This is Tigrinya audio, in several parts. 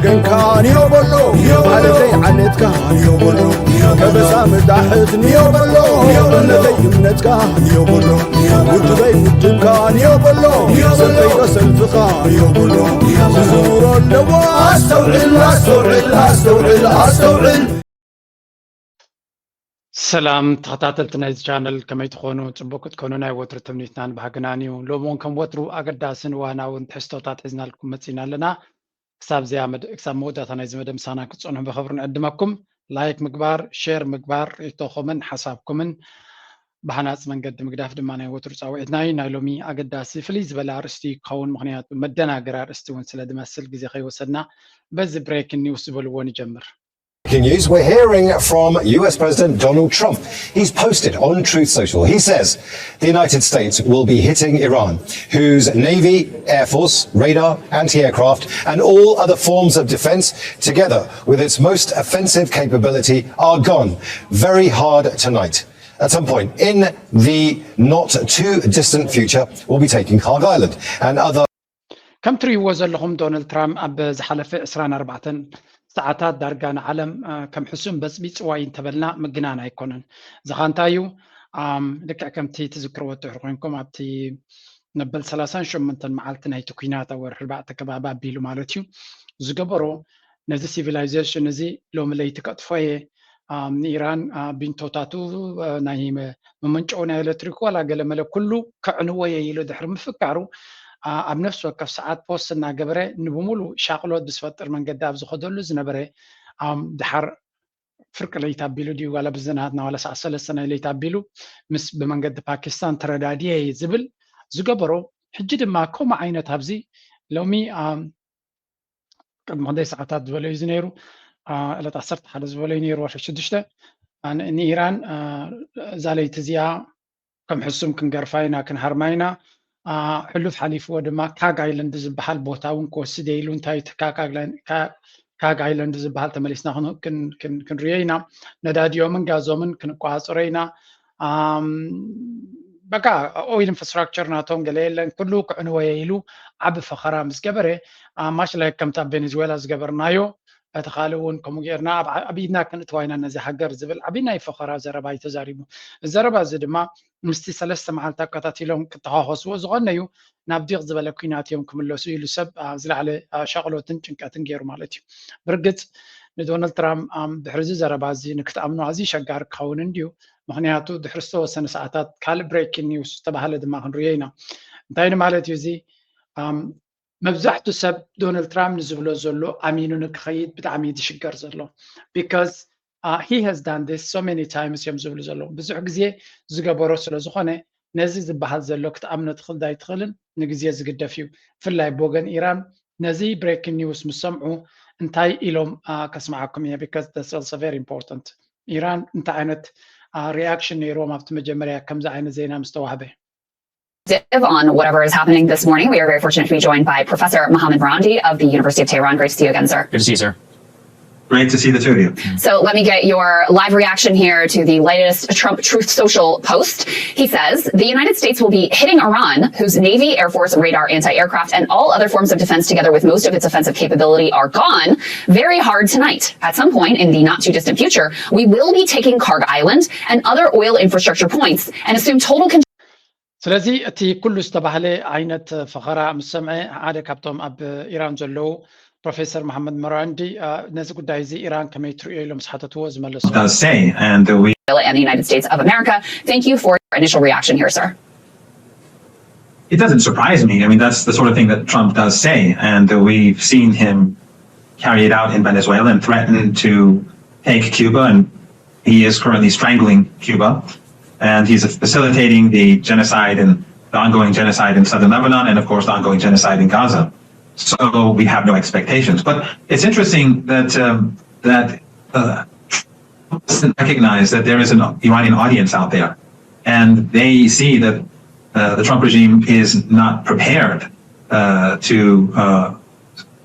ገንካ ንዮ በሎ፣ ማለተይ ዓነትካ ንዮ በሎ፣ ከበሳ ምጣሕት ንዮ በሎ፣ እምነተይ እምነትካ ንዮ በሎ፣ ውድበይ ውድብካ ንዮ በሎ፣ ሰልፈይ ዶ ሰልፍኻ ንዮ በሎ፣ ዝዝውሮ ኣለዎ። ኣስተውዕል ኣስተውዕል ኣስተውዕል ኣስተውዕል። ሰላም ተኸታተልቲ ናይዚ ቻነል፣ ከመይ ትኾኑ? ጽቡቅ ክትኮኑ ናይ ወትሩ ትምኒትናን ባህግናን እዩ። ሎሚ እውን ከም ወትሩ ኣገዳስን እዋናውን ትሕዝቶታት ሒዝናልኩም መጺና ኣለና። ክሳብ እዚኣ መድ- ክሳብ መወዳእታ ናይዚ መደብ ምሳና ክትጸንሑ ብኽብሪ ንዕድመኩም። ላይክ ምግባር፣ ሼር ምግባር፣ ርእይቶኹምን ሓሳብኩምን ብሃናጺ መንገዲ ምግዳፍ ድማ ናይ ወትሩ ጻውዒትና እዩ። ናይ ሎሚ ኣገዳሲ ፍልይ ዝበለ ኣርእስቲ ክኸውን፣ ምኽንያቱ መደናገሪ ኣርእስቲ እውን ስለ ዝመስል ግዜ ከይወሰድና በዚ ብሬኪንግ ኒውስ ዝበልዎ ንጀምር። Breaking news, we're hearing from U S President Donald Trump. He's posted on Truth Social. He says the United States will be hitting Iran, whose navy, air force, radar, anti aircraft, and all other forms of defense, together with its most offensive capability, are gone very hard tonight. At some point in the not too distant future, we'll be taking Kharg Island and other ከም ትርእይዎ ዘለኹም፣ ዶናልድ ትራምፕ ኣብ ዝሓለፈ ዕስራን ኣርባዕተን ሰዓታት ዳርጋ ንዓለም ከም ሕሱም በጽቢጽዋ እዩ እንተበልና ምግናን ኣይኮነን። እዚ ኸኣ እንታይ እዩ? ልክዕ ከምቲ ትዝክርዎ ትሕር ኮይንኩም፣ ኣብቲ መበል ሰላሳን ሸሞንተን መዓልቲ ናይቲ ኲናት፣ ኣብ ወርሒ ኣርባዕተ ከባቢ ኣቢሉ ማለት እዩ፣ ዝገበሮ፣ ነዚ ሲቪላይዜሽን እዚ ሎሚ ለይቲ ከጥፎ እየ፣ ንኢራን ቢንቶታቱ፣ ናይ መመንጨዊ ናይ ኤሌክትሪክ ዋላ ገለመለ ኩሉ ከዕንዎ እየ ኢሉ ድሕሪ ምፍካሩ፣ ኣብ ነፍሲ ወከፍ ሰዓት ፖስት እናገበረ ንብሙሉ ሻቕሎት ብዝፈጥር መንገዲ ኣብ ዝኸደሉ ዝነበረ፣ ድሓር ፍርቂ ለይቲ ኣቢሉ ድዩ ዋላ ብዝናትና ዋላ ሰዓት ሰለስተ ናይ ለይቲ ኣቢሉ ምስ ብመንገዲ ፓኪስታን ተረዳድየ እየ ዝብል ዝገበሮ። ሕጂ ድማ ከምኡ ዓይነት ኣብዚ ሎሚ ቅድሚ ክንደይ ሰዓታት ዝበሎ እዩ ነይሩ። ዕለት ዓሰርተ ሓደ ዝበሎ እዩ ነይሩ፣ ወርሒ ሽዱሽተ። ንኢራን እዛ ለይቲ እዚኣ ከም ሕሱም ክንገርፋ ኢና፣ ክንሃርማ ኢና። ሕሉፍ ሓሊፍዎ ድማ ካግ ኣይለንድ ዝበሃል ቦታ እውን ክወስድ እየ ኢሉ፣ እንታይ እቲ ካግ ኣይለንድ ዝበሃል ተመሊስና ክንርእዮ ኢና። ነዳዲኦምን ጋዞምን ክንቆፃፀሮ ኢና። በቃ ኦይል ኢንፍራስትራክቸር ናቶም ገለ የለን፣ ኩሉ ክዕንወየ ኢሉ ዓቢ ፈኸራ ምስ ገበረ፣ ማሽ ላይክ ከምታ ቬኔዙዌላ ዝገበርናዮ፣ እቲ ካልእ እውን ከምኡ ጌርና ኣብ ኢድና ክንእትዋ ኢና ነዚ ሃገር ዝብል ዓቢ ናይ ፈኸራ ዘረባ እዩ ተዛሪቡ። እዚ ዘረባ እዚ ድማ ምስቲ ሰለስተ መዓልቲ ኣከታቲሎም ክተኻኸስዎ ዝኾነዩ ናብ ዲቕ ዝበለ ኲናት እዮም ክምለሱ ኢሉ ሰብ ዝለዓለ ሻቕሎትን ጭንቀትን ገይሩ ማለት እዩ። ብርግጽ ንዶናልድ ትራምፕ ድሕሪ እዚ ዘረባ እዚ ንክትኣምኖ ኣዝዩ ሸጋሪ ክኸውን እንድዩ። ምኽንያቱ ድሕሪ ዝተወሰነ ሰዓታት ካልእ ብሬኪንግ ኒውስ ዝተባህለ ድማ ክንርእዮ ኢና። እንታይ ንማለት እዩ እዚ? መብዛሕቱ ሰብ ዶናልድ ትራምፕ ንዝብሎ ዘሎ ኣሚኑ ንክኸይድ ብጣዕሚ እዩ ዝሽገር ዘሎ። Because he has done this so many times እዮም ዝብሉ ዘለዉ። ብዙሕ ግዜ ዝገበሮ ስለ ዝኾነ ነዚ ዝበሃል ዘሎ ክትኣምኖ ትኽእል ዳይትኽእልን ንግዜ ዝግደፍ እዩ። ብፍላይ ብወገን ኢራን ነዚ ብሬኪንግ ኒውስ ምስ ሰምዑ እንታይ ኢሎም ከስምዓኩም እየ፣ because that's also very important። ኢራን እንታይ ዓይነት ሪኣክሽን ነይርዎም ኣብቲ መጀመርያ ከምዚ ዓይነት ዜና ምስ ተዋህበ? On whatever is happening this morning. We are very fortunate to be joined by Professor Mohammad Marandi of the University of Tehran. Great to see you again, sir. Good to see you, sir. Great to see the two of you. So let me get your live reaction here to the latest Trump Truth Social post. He says the United States will be hitting Iran, whose Navy, Air Force, radar, anti aircraft, and all other forms of defense, together with most of its offensive capability, are gone, very hard tonight. At some point in the not too distant future, we will be taking Kharg Island and other oil infrastructure points and assume total control. ስለዚ እቲ ኩሉ ዝተባህለ ዓይነት ፈኸራ ምስ ሰምዐ ሓደ ካብቶም ኣብ ኢራን ዘለዉ ፕሮፌሰር መሓመድ መራንዲ ነዚ ጉዳይ እዚ ኢራን ከመይ ትርእዮ ኢሎም ዝሓተትዎ ዝመለሱ does say, and we and the United States of America. Thank you for your initial reaction here, sir. It doesn't surprise me. I mean, that's the sort of thing that Trump does say, and we've seen him carry it out in Venezuela and threaten to take Cuba, and he is currently strangling Cuba, and he's facilitating the genocide and the ongoing genocide in southern Lebanon, and of course the ongoing genocide in Gaza. So we have no expectations. But it's interesting that um, that uh, doesn't recognize that there is an Iranian audience out there, and they see that uh, the Trump regime is not prepared uh, to uh,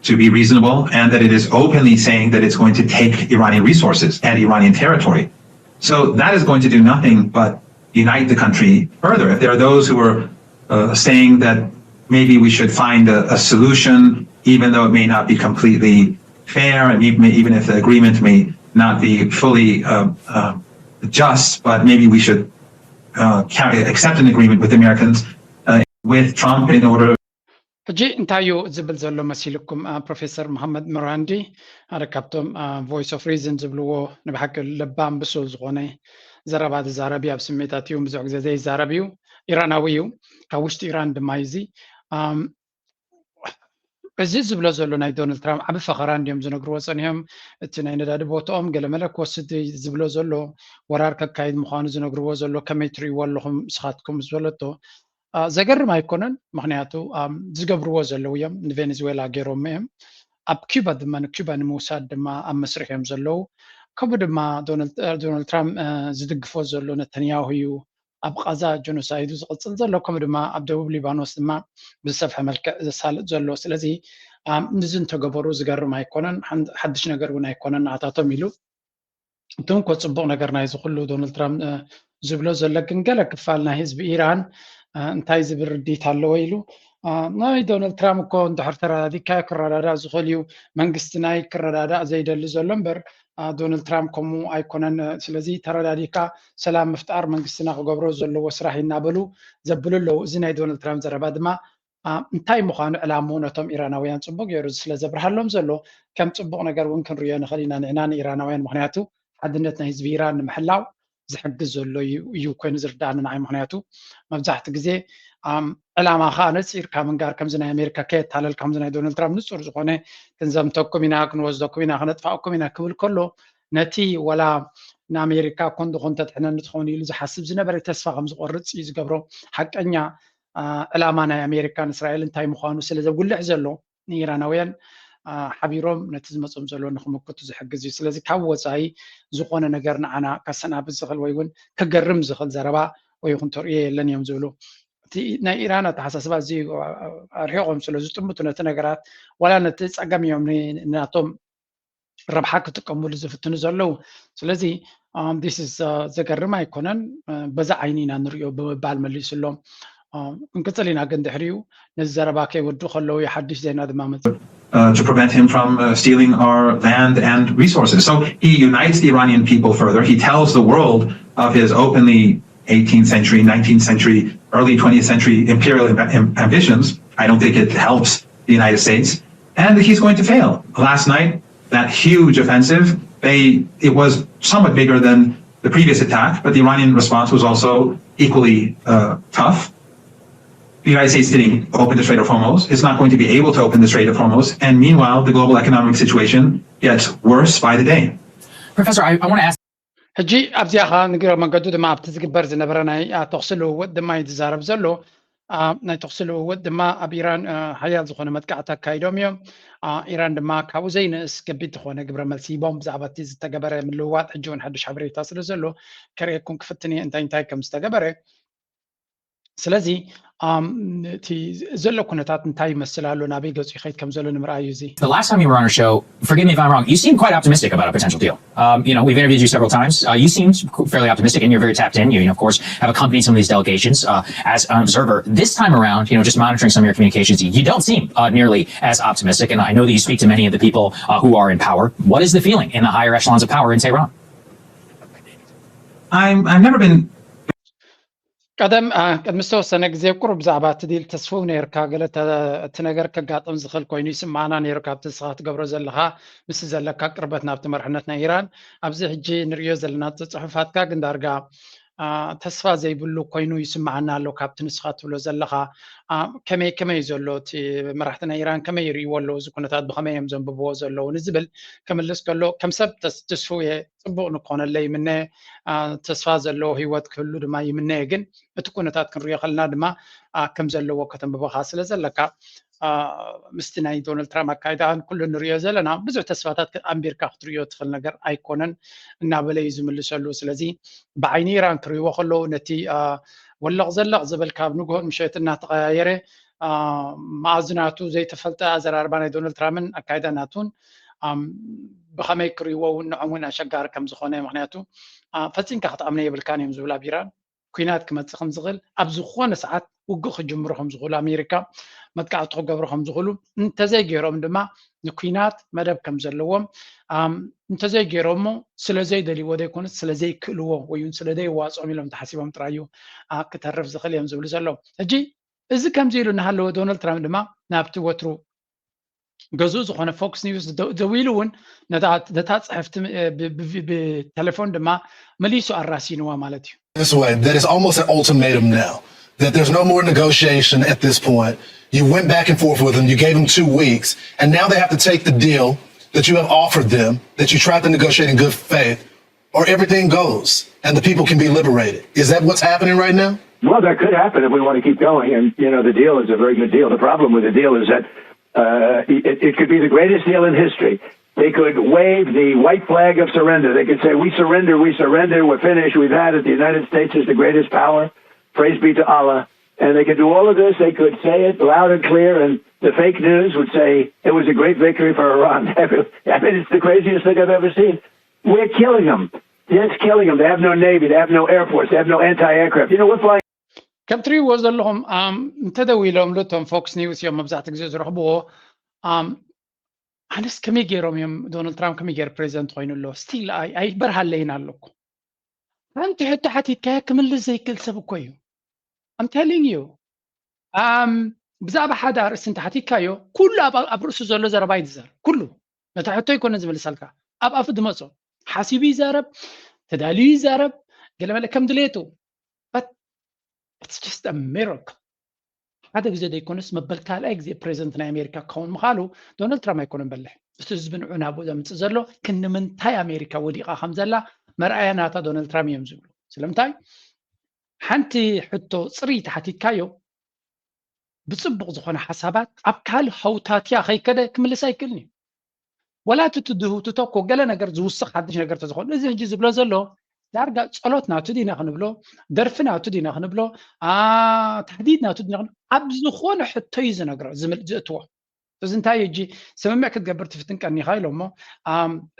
to be reasonable, and that it is openly saying that it's going to take Iranian resources and Iranian territory. So that is going to do nothing but unite the country further. If there are those who are uh, saying that maybe we should find a, a solution, even though it may not be completely fair, and even, even if the agreement may not be fully uh, uh, just, but maybe we should uh, carry, accept an agreement with Americans, uh, with Trump in order ሕጂ እንታይ እዩ ዝብል ዘሎ መሲልኩም? ፕሮፌሰር መሓመድ ምራንዲ ሓደ ካብቶም ቮይስ ኦፍ ሪዝን ዝብልዎ ንብሓቂ ለባም ብሱል ዝኾነ ዘረባ ዝዛረብ እዩ። ኣብ ስሜታት እዩ ብዙሕ ግዜ ዘይዛረብ እዩ። ኢራናዊ እዩ፣ ካብ ውሽጢ ኢራን ድማ እዩ። እዚ እዚ ዝብሎ ዘሎ ናይ ዶናልድ ትራምፕ ዓቢ ፈኸራ እንዲዮም ዝነግርዎ ጸኒሖም። እቲ ናይ ነዳዲ ቦታኦም ገለመለ ክወስድ ዝብሎ ዘሎ፣ ወራር ከካይድ ምዃኑ ዝነግርዎ ዘሎ ከመይ ትርእይዎ ኣለኹም ንስኻትኩም ዝበለቶ ዘገርም ኣይኮነን። ምኽንያቱ ዝገብርዎ ዘለዉ እዮም። ንቬኔዙዌላ ገይሮም እዮም። ኣብ ኪባ ድማ ንኪባ ንምውሳድ ድማ ኣብ መስርሕ እዮም ዘለዉ። ከምኡ ድማ ዶናልድ ትራምፕ ዝድግፎ ዘሎ ነተንያሁ እዩ። ኣብ ቃዛ ጀኖሳይዱ ዝቕጽል ዘሎ፣ ከምኡ ድማ ኣብ ደቡብ ሊባኖስ ድማ ብዝሰፍሐ መልክዕ ዘሳልጥ ዘሎ። ስለዚ ንዚ እንተገበሩ ዝገርም ኣይኮነን፣ ሓድሽ ነገር እውን ኣይኮነን ንኣታቶም ኢሉ። እቲ እንኮ ጽቡቕ ነገር ናይዚ ኩሉ ዶናልድ ትራምፕ ዝብሎ ዘሎ ግን ገለ ክፋል ናይ ህዝቢ ኢራን እንታይ ዝብል ርዲት ኣለዎ ኢሉ ናይ ዶናልድ ትራምፕ እኮ እንድሕር ተረዳዲካ ክረዳዳእ ዝኽእል እዩ መንግስቲ ናይ ክረዳዳእ ዘይደሊ ዘሎ እምበር ዶናልድ ትራምፕ ከምኡ ኣይኮነን። ስለዚ ተረዳዲካ ሰላም ምፍጣር መንግስትና ክገብሮ ዘለዎ ስራሕ እናበሉ ዘብሉ ኣለዉ። እዚ ናይ ዶናልድ ትራምፕ ዘረባ ድማ እንታይ ምዃኑ ዕላምኡ ነቶም ኢራናውያን ጽቡቅ ገይሩ ስለ ዘብርሃሎም ዘሎ ከም ጽቡቅ ነገር እውን ክንርእዮ ንኽእል ኢና ንዕና ንኢራናውያን። ምኽንያቱ ሓድነት ናይ ህዝቢ ኢራን ንምሕላው ዝሕግዝ ዘሎ እዩ ኮይኑ ዝርዳእኒ ንዓይ። ምኽንያቱ መብዛሕቲ ግዜ ዕላማኻ ነጺርካ ምንጋር ከምዚ ናይ ኣሜሪካ ከየታለልካ ከምዚ ናይ ዶናልድ ትራምፕ ንጹር ዝኾነ ክንዘምተኩም ኢና ክንወስደኩም ኢና ክነጥፋእኩም ኢና ክብል ከሎ ነቲ ወላ ንኣሜሪካ ኮንዶ ኮንተድሕነኒ ትኸውን ኢሉ ዝሓስብ ዝነበረ ተስፋ ከም ዝቆርጽ እዩ ዝገብሮ። ሓቀኛ ዕላማ ናይ ኣሜሪካን እስራኤል እንታይ ምዃኑ ስለ ዘጉልሕ ዘሎ ንኢራናውያን ሓቢሮም ነቲ ዝመጾም ዘሎ ንክምክቱ ዝሕግዝ እዩ። ስለዚ ካብ ወፃኢ ዝኾነ ነገር ንዓና ከሰናብት ዝኽእል ወይ እውን ክገርም ዝኽእል ዘረባ ወይ ይኹን ተርእዮ የለን እዮም ዝብሉ። እቲ ናይ ኢራን ኣተሓሳስባ እዚ ኣርሒቖም ስለ ዝጥምቱ ነቲ ነገራት ዋላ ነቲ ፀገም እዮም ናቶም ረብሓ ክጥቀምሉ ዝፍትኑ ዘለዉ። ስለዚ this is ዘገርም ኣይኮነን፣ በዛ ዓይኒ ኢና ንሪኦ ብምባል መሊሱሎም። ክንቅፅል ኢና ግን ድሕሪኡ ነዚ ዘረባ ከይወዱ ከለዉ ሓድሽ ዜና ድማ መፅእ። Uh, to prevent him from uh, stealing our land and resources. So he unites the Iranian people further. He tells the world of his openly eighteenth century, nineteenth century, early twentieth century imperial amb- ambitions. I don't think it helps the United States. And he's going to fail. Last night, that huge offensive, they it was somewhat bigger than the previous attack, but the Iranian response was also equally uh, tough. The United States didn't open the Strait of Hormuz. It's not going to be able to open the Strait of Hormuz. And meanwhile, the global economic situation gets worse by the day. Professor, I, I want to ask. ሕጂ ኣብዚኣ ኸዓ ንግረ መንገዱ ድማ ኣብቲ ዝግበር ዝነበረ ናይ ተኽሲ ልውውጥ ድማ እዩ ዝዛረብ ዘሎ። ናይ ተኽሲ ልውውጥ ድማ ኣብ ኢራን ሓያል ዝኾነ መጥቃዕቲ ኣካይዶም እዮም። ኢራን ድማ ካብኡ ዘይንእስ ከቢድ ዝኾነ ግብረ መልሲ ሂቦም። ብዛዕባ እቲ ዝተገበረ ምልውዋጥ ሕጂ እውን ሓድሽ ሓበሬታ ስለ ዘሎ ከርእየኩም ክፍትን እየ እንታይ እንታይ ከም ዝተገበረ። ስለዚ እቲ ዘሎ ኩነታት እንታይ ይመስል ኣሎ፣ ናበይ ገፁ ይኸይድ ከም ዘሎ ንምርኣይ እዩ እዚ። The last time you were on our show, forgive me if I'm wrong, you seemed quite optimistic about a potential deal. Um, you know, we've interviewed you several times. Uh, you seemed fairly optimistic, and you're very tapped in. You, you know, of course, have accompanied some of these delegations uh, as an observer. This time around, you know, just monitoring some of your communications, you don't seem uh, nearly as optimistic. And I know that you speak to many of the people uh, who are in power. What is the feeling in the higher echelons of power in Tehran? I'm, I've never been ቀደም ቅድሚ ዝተወሰነ ግዜ ቁሩብ ብዛዕባ እቲ ዲል ተስፍው ነይርካ። ገለ እቲ ነገር ከጋጥም ዝኽእል ኮይኑ ይስምዓና ነይሩ ካብቲ ንስኻ ትገብሮ ዘለኻ ምስቲ ዘለካ ቅርበት ናብቲ መርሕነት ናይ ኢራን። ኣብዚ ሕጂ ንርእዮ ዘለና ጽሑፋትካ ግን ዳርጋ ተስፋ ዘይብሉ ኮይኑ ይስምዓና ኣሎ ካብቲ ንስኻ ትብሎ ዘለኻ። ከመይ ከመይ ዘሎ እቲ መራሕቲ ናይ ኢራን ከመይ ይርእይዎ ኣለዉ እዚ ኩነታት ብኸመይ እዮም ዘንብብዎ ዘለዉ ንዝብል ክምልስ ከሎ ከም ሰብ ተስፍው እየ። ጽቡቕ ንክኾነለይ ይምነ። ተስፋ ዘለዎ ህይወት ክህሉ ድማ ይምነየ። ግን እቲ ኩነታት ክንሪኦ ከለና ድማ ከም ዘለዎ ከተንብበኻ ስለ ዘለካ ምስቲ ናይ ዶናልድ ትራምፕ ኣካይዳን ኩሉ ንሪኦ ዘለና ብዙሕ ተስፋታት ኣንቢርካ ክትሪኦ ትኽእል ነገር ኣይኮነን እናበለ እዩ ዝምልሰሉ። ስለዚ ብዓይኒ ኢራን ክሪእዎ ከለዉ ነቲ ወለቕ ዘለቕ ዝብል ካብ ንግሆን ምሸት እናተቐያየረ መኣዝናቱ ዘይተፈልጠ ኣዘራርባ ናይ ዶናልድ ትራምፕን ኣካይዳ ናቱን ብኸመይ ክሪእዎ እውን ንዖም እውን ኣሸጋሪ ከም ዝኾነ ምክንያቱ ፈፂምካ ክትኣምነ የብልካን እዮም ዝብል ኣብ ኢራን። ኩናት ክመፅእ ከም ዝኽእል፣ ኣብ ዝኾነ ሰዓት ውግእ ክጅምሩ ከም ዝኽእሉ፣ ኣሜሪካ መጥቃዕቲ ክገብሩ ከም ዝኽእሉ፣ እንተዘይገይሮም ድማ ንኩናት መደብ ከም ዘለዎም፣ እንተዘይገይሮሞ ስለ ዘይደልይዎ ዘይኮነስ ስለ ዘይክእልዎ ወይ እውን ስለ ዘይዋፅኦም ኢሎም ተሓሲቦም ጥራይ እዩ ክተርፍ ዝኽእል እዮም ዝብሉ ዘለዉ። ሕጂ እዚ ከምዚ ኢሉ እናሃለወ፣ ዶናልድ ትራምፕ ድማ ናብቲ ወትሩ ገዝኡ ዝኾነ ፎክስ ኒውስ ደዊሉ እውን ነታ ጽሕፍቲ ብቴሌፎን ድማ መሊሱ ኣራሲንዋ ማለት እዩ። This way, that is almost an ultimatum now, that there's no more negotiation at this point. You went back and forth with them, you gave them two weeks, and now they have to take the deal that you have offered them, that you tried to negotiate in good faith, or everything goes and the people can be liberated. Is that what's happening right now? Well, that could happen if we want to keep going. And, you know, the deal is a very good deal. The problem with the deal is that uh, it, it could be the greatest deal in history. They could wave the white flag of surrender. They could say, "We surrender, we surrender, we're finished, we've had it. The United States is the greatest power. Praise be to Allah." And they could do all of this. They could say it loud and clear, and the fake news would say it was a great victory for Iran. I mean, it's the craziest thing I've ever seen. We're killing them. Just killing them. They have no navy. They have no air force. They have no anti-aircraft. You know, we're flying. ከም ትሪእዎ ዘለኹም እንተደዊሎም ዶ እቶም ፎክስ ኒውስ እዮም መብዛሕትኡ ግዜ ዝረኽብዎ። ኣነስ ከመይ ገይሮም እዮም፣ ዶናልድ ትራምፕ ከመይ ገይሩ ፕሬዚደንት ኮይኑ ኣሎ? ስቲል ኣይበርሃለይን ኣለኩ። ሓንቲ ሕቶ ሓቲትካዮ ክምልስ ዘይክእል ሰብ እኮ እዩ። ኣም ቴሊንግ ዩ። ብዛዕባ ሓደ ኣርእስቲ እንተሓቲትካዮ ኩሉ ኣብ ርእሱ ዘሎ ዘረባ እዩ ዝዛረብ። ኩሉ ነታ ሕቶ ኣይኮነን ዝምልሰልካ፣ ኣብ ኣፉ ድመፆ ሓሲቡ ይዛረብ፣ ተዳልዩ ይዛረብ፣ ገለመለ ከም ድሌቱ። But it's just a miracle። ሓደ ግዜ ዘይኮነስ መበል ካልኣይ ግዜ ፕሬዚደንት ናይ ኣሜሪካ ክኸውን ምኻሉ ዶናልድ ትራምፕ ኣይኮነን በልሕ። እቲ ህዝቢ ንዑ ናብኡ ዘምፅእ ዘሎ ክንምንታይ ኣሜሪካ ወዲቓ ከም ዘላ መርኣያ ናታ ዶናልድ ትራምፕ እዮም ዝብሉ። ስለምንታይ ሓንቲ ሕቶ ፅርይቲ ሓቲትካዮ ብፅቡቕ ዝኾነ ሓሳባት ኣብ ካልእ ሃውታትያ ከይከደ ክምልስ ኣይክእልን እዩ። ወላ እቲ ትድህውትቶ እኮ ገለ ነገር ዝውስኽ ሓድሽ ነገር ተዝኾኑ፣ እዚ ሕጂ ዝብሎ ዘሎ ዳርጋ ጸሎት ናቱ ዲና ክንብሎ፣ ደርፊ ናቱ ዲና ክንብሎ፣ ታህዲድ ናቱ ዲና ክንብሎ፣ ኣብ ዝኾነ ሕቶ እዩ ዝነግሮ ዝእትዎ። እዚ እንታይ ሕጂ ስምምዕ ክትገብር ትፍትን ቀኒኻ ኢሎሞ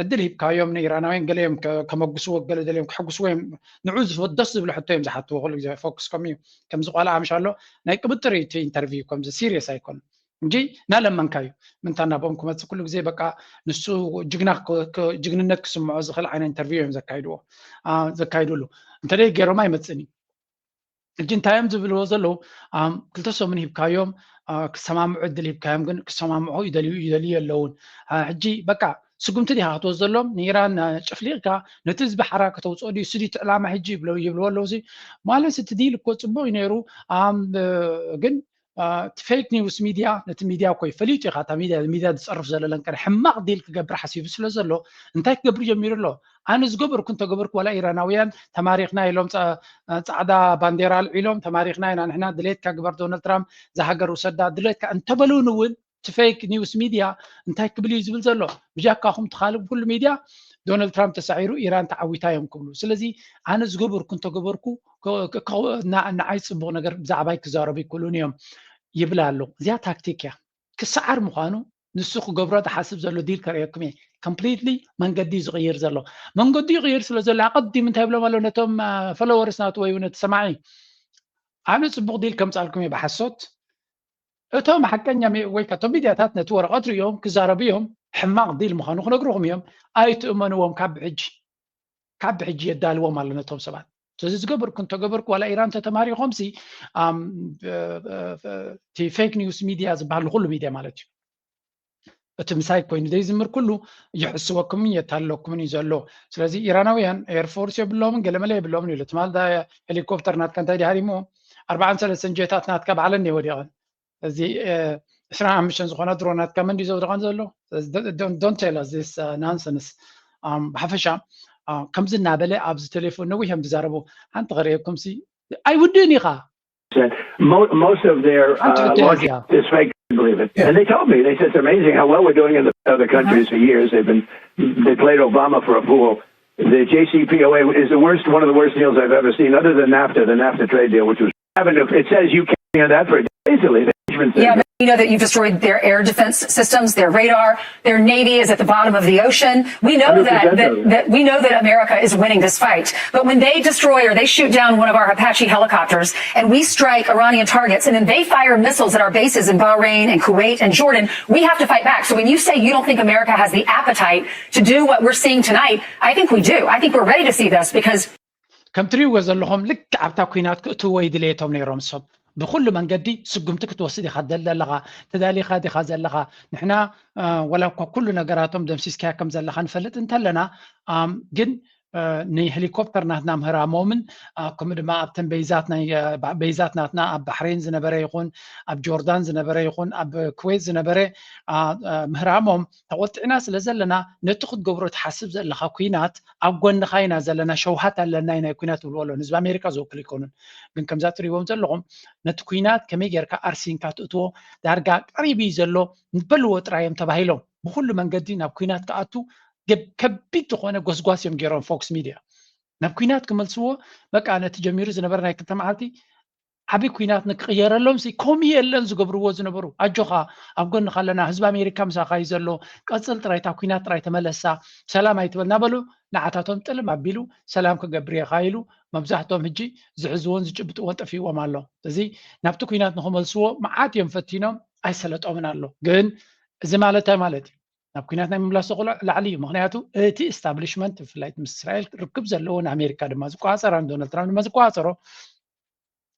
ዕድል ሂብካዮም ንኢራናውያን ገለ እዮም ከመጉስዎ ገለ ደልዮም ክሕጉስዎ እዮም። ንዑ ደስ ዝብሎ ሕቶ እዮም ዝሓትዎ ኩሉ ግዜ ፎክስ ከም እዩ ከምዚ ቆልዓ ምሽ ኣሎ ናይ ቅብጥር እዩ እቲ ኢንተርቪው ከምዚ ሲሪየስ ኣይኮን እንጂ ናለመንካ እዩ ምንታ ናብኦም ክመፅእ ኩሉ ግዜ በቃ ንሱ ጅግና ጅግንነት ክስምዖ ዝኽእል ዓይነት ኢንተርቪው እዮም ዘካይድዎ ዘካይድሉ እንተደይ ገይሮም ኣይመፅእን እዩ ሕጂ እንታይ እዮም ዝብልዎ ዘለዉ ክልተ ሰሙን ሂብካዮም ክሰማምዑ ዕድል ሂብካዮም ግን ክሰማምዑ ይደልዩ ይደልዩ የለውን ሕጂ በቃ ስጉምቲ ዲኻ ክትወስዶ ዘሎም ንኢራን ጭፍሊቕካ ነቲ ህዝቢ ሓራ ከተውፅኦ ድዩ ስዲ እቲ ዕላማ ሕጂ ይብልዎ ኣለዉ ማለት እቲ ዲል እኮ ፅቡቅ እዩ ነይሩ ግን እቲ ፌክ ኒውስ ሚድያ ነቲ ሚድያ እኮ ፈሊጡ ኢኻ እታ ሚድያ ሚድያ ዝፀርፍ ዘሎ ለንቀነ ሕማቕ ዲል ክገብር ሓሲቡ ስለ ዘሎ እንታይ ክገብር ጀሚሩ ኣሎ ኣነ ዝገበርኩ እንተገበርኩ ዋላ ኢራናውያን ተማሪኽና ኢሎም ፃዕዳ ባንዴራ ኣልዒሎም ተማሪኽና ኢና ንሕና ድሌትካ ግበር ዶናልድ ትራምፕ ዝሃገር ውሰዳ ድሌትካ እንተበሉን እውን እቲ ፌክ ኒውስ ሚድያ እንታይ ክብል እዩ ዝብል ዘሎ ብጃካኹም ትኻልብ ኩሉ ሚድያ ዶናልድ ትራምፕ ተሳዒሩ ኢራን ተዓዊታ እዮም ክብሉ ስለዚ ኣነ ዝገበርኩ እንተገበርኩ ንዓይ ፅቡቅ ነገር ብዛዕባይ ክዛረቡ ይክእሉን እዮም ይብል ኣሎ እዚኣ ታክቲክ እያ ክሰዓር ምዃኑ ንሱ ክገብሮ ዝሓስብ ዘሎ ዲል ከርእየኩም እየ ኮምፕሊትሊ መንገዲ እዩ ዝቕይር ዘሎ መንገዲ ይቕይር ስለ ዘሎ ኣቐዲም እንታይ ይብሎም ኣሎ ነቶም ፎሎወርስ ናቱ ወይ ነቲ ሰማዒ ኣነ ፅቡቅ ዲል ከምፃልኩም እየ ብሓሶት እቶም ሓቀኛ ወይ ከቶም ሚድያታት ነቲ ወረቐት ሪኦም ክዛረቡ እዮም ሕማቕ ዲል ምዃኑ ክነግርኹም እዮም ኣይትእመንዎም ካብ ብሕጂ ካብ ብሕጂ የዳልዎም ኣሎ ነቶም ሰባት ስለዚ ዝገበርኩ እንተገበርኩ ዋላ ኢራን ተተማሪኾምሲ እቲ ፌክ ኒውስ ሚድያ ዝበሃል ንኩሉ ሚድያ ማለት እዩ እቲ ምሳይ ኮይኑ ዘይዝምር ኩሉ ይሕስወኩምን የታለኩምን እዩ ዘሎ ስለዚ ኢራናውያን ኤርፎርስ የብሎምን ገለመለ የብሎምን ኢሉ ትማል ሄሊኮፕተር ናትካ እንታይ ድሃሪሞ ኣርባዓን ሰለስተን ጀታት ናትካ ባዕለን እየ ወዲቐን እዚ ዕስራን ሓሙሽተን ዝኾና ድሮናትካ መን ድዩ ዘውድቐን ዘሎ don't tell us this nonsense ብሓፈሻ ከምዚ እናበለ ኣብዚ ቴሌፎን ነዊሕ እዮም ዝዛረቡ ሓንቲ ከርእየኩም ሲ ኣይውድእን ኢኻ Most of their uh, logic is fake. Believe it. Yeah. And they told me, they said, it's amazing how well we're doing in the other countries for years. They've been, they played Obama for a fool. The J C P O A is the worst, one of the worst deals I've ever seen, other than NAFTA, the NAFTA trade deal, which was, it says you can't do that for easily. Yeah, We know that you've destroyed their air defense systems, their radar, their navy is at the bottom of the ocean. We know that, that, that we know that America is winning this fight. But when they destroy or they shoot down one of our Apache helicopters and we strike Iranian targets and then they fire missiles at our bases in Bahrain and Kuwait and Jordan, we have to fight back. So when you say you don't think America has the appetite to do what we're seeing tonight, I think we do. I think we're ready to see this because ከም ትሪእዎ ዘለኹም ልክዕ ኣብታ ኩናት ክእትዎ ይድለየቶም ነይሮም። ሰብ ብኩሉ መንገዲ ስጉምቲ ክትወስድ ኢኻ ዘለኻ፣ ተዳሊኻ ዲኻ ዘለኻ? ንሕና ወላ እኳ ኩሉ ነገራቶም ደምሲስካያ ከም ዘለኻ ንፈልጥ እንተለና፣ ግን ንሄሊኮፕተር ናትና ምህራሞምን ከምኡ ድማ ኣብተን በይዛት ናትና ኣብ ባሕሬን ዝነበረ ይኹን ኣብ ጆርዳን ዝነበረ ይኹን ኣብ ኩዌት ዝነበረ ምህራሞም ተቆጢዕና ስለ ዘለና ነቲ ክትገብሮ ትሓስብ ዘለኻ ኩናት ኣብ ጎንኻ ኢና ዘለና፣ ሸውሃት ኣለና ናይ ኩናት ይብልዎ ኣለዉ። ህዝቢ ኣሜሪካ ዝውክል ኣይኮኑን፣ ግን ከምዛ ትሪእዎም ዘለኹም ነቲ ኩናት ከመይ ጌርካ ኣርሲንካ ትእትዎ ዳርጋ ቀሪቡ እዩ ዘሎ ንበልዎ ጥራይ እዮም ተባሂሎም ብኩሉ መንገዲ ናብ ኩናት ክኣቱ ከቢድ ዝኾነ ጎስጓስ እዮም ገይሮም ፎክስ ሚድያ ናብ ኩናት ክመልስዎ። በቃ ነቲ ጀሚሩ ዝነበረ ናይ ክልተ መዓልቲ ዓቢ ኩናት ንክቕየረሎም ሲ ኮሚ የለን ዝገብርዎ ዝነበሩ። ኣጆኻ ኣብ ጎንኻ ኣለና፣ ህዝቢ ኣሜሪካ ምሳኻ እዩ ዘሎ፣ ቀጽል ጥራይ እታ ኩናት ጥራይ ተመለሳ፣ ሰላም ኣይትበል እናበሉ ንዓታቶም ጥልም ኣቢሉ ሰላም ክገብር እየ ኢሉ መብዛሕቶም ሕጂ ዝሕዝዎን ዝጭብጥዎን ጠፊዎም ኣሎ። እዚ ናብቲ ኩናት ንክመልስዎ መዓት እዮም ፈቲኖም ኣይሰለጦምን ኣሎ። ግን እዚ ማለት እንታይ ማለት እዩ? ናብ ኩናት ናይ ምምላስ ላዕሊ እዩ። ምክንያቱ እቲ establishment ብፍላይ ምስ እስራኤል ርክብ ዘለዎ ንኣሜሪካ ድማ ዝቆፃፀራ ንዶናልድ ትራምፕ ድማ ዝቆፃፀሮ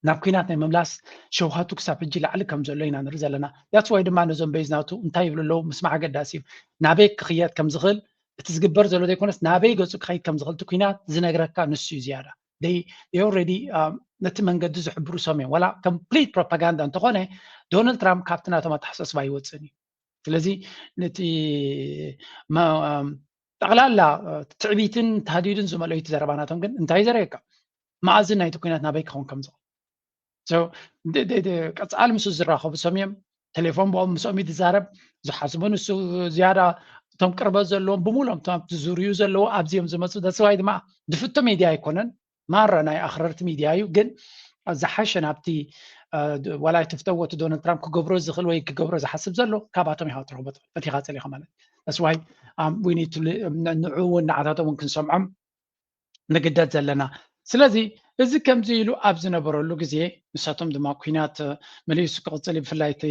ናብ ኩናት ናይ ምምላስ ሸውሃቱ ክሳብ ሕጂ ላዕሊ ከም ዘሎ ኢና ንርኢ ዘለና። That's why ድማ ነዞም በይዝ ናቱ እንታይ ይብሉ ኣለዉ ምስማዕ ኣገዳሲ እዩ። ናበይ ክኽየድ ከም ዝኽእል እቲ ዝግበር ዘሎ ዘይኮነስ ናበይ ገፁ ክኸይድ ከም ዝኽእል እቲ ኩናት ዝነግረካ ንሱ እዩ ዝያዳ። They already ነቲ መንገዲ ዝሕብሩ ሰም እዮም። ዋላ complete propaganda እንተኾነ ዶናልድ ትራምፕ ካብቲ ናቶም ኣተሓሳስባ ኣይወፅእን እዩ። ስለዚ ነቲ ጠቕላላ ትዕቢትን ታህዲድን ዝመልኦ እቲ ዘረባ ናቶም ግን እንታይ ዘርእየካ መኣዝን ናይቲ ኩናት ናበይ ክኸውን ከም ዝኽእል ቀፃሊ ምስ ዝራኸቡ ሰም እዮም። ቴሌፎን ብኦም ምስኦም እዩ ዝዛረብ። ዝሓስቡ ንሱ ዝያዳ እቶም ቅርበት ዘለዎም ብምሎም እቶም ኣብቲ ዙርዩ ዘለዎ ኣብዚኦም ዝመፁ። That's why ድማ ድፍቶ ሚድያ ኣይኮነን ማራ ናይ ኣኽረርቲ ሚድያ እዩ። ግን ዝሓሸ ናብቲ ዋላ ትፍተዎ እቲ ዶናልድ ትራምፕ ክገብሮ ዝኽእል ወይ ክገብሮ ዝሓስብ ዘሎ ካባቶም ኢኻ ትረኽቦ ፈቲኻ ፀሊኻ ማለት። That's why ንዑ እውን ንዓታቶም እውን ክንሰምዖም ንግደድ ዘለና። ስለዚ እዚ ከምዚ ኢሉ ኣብ ዝነበረሉ ግዜ ንሳቶም ድማ ኩናት መሊሱ ክቕፅል እዩ። ብፍላይ እቲ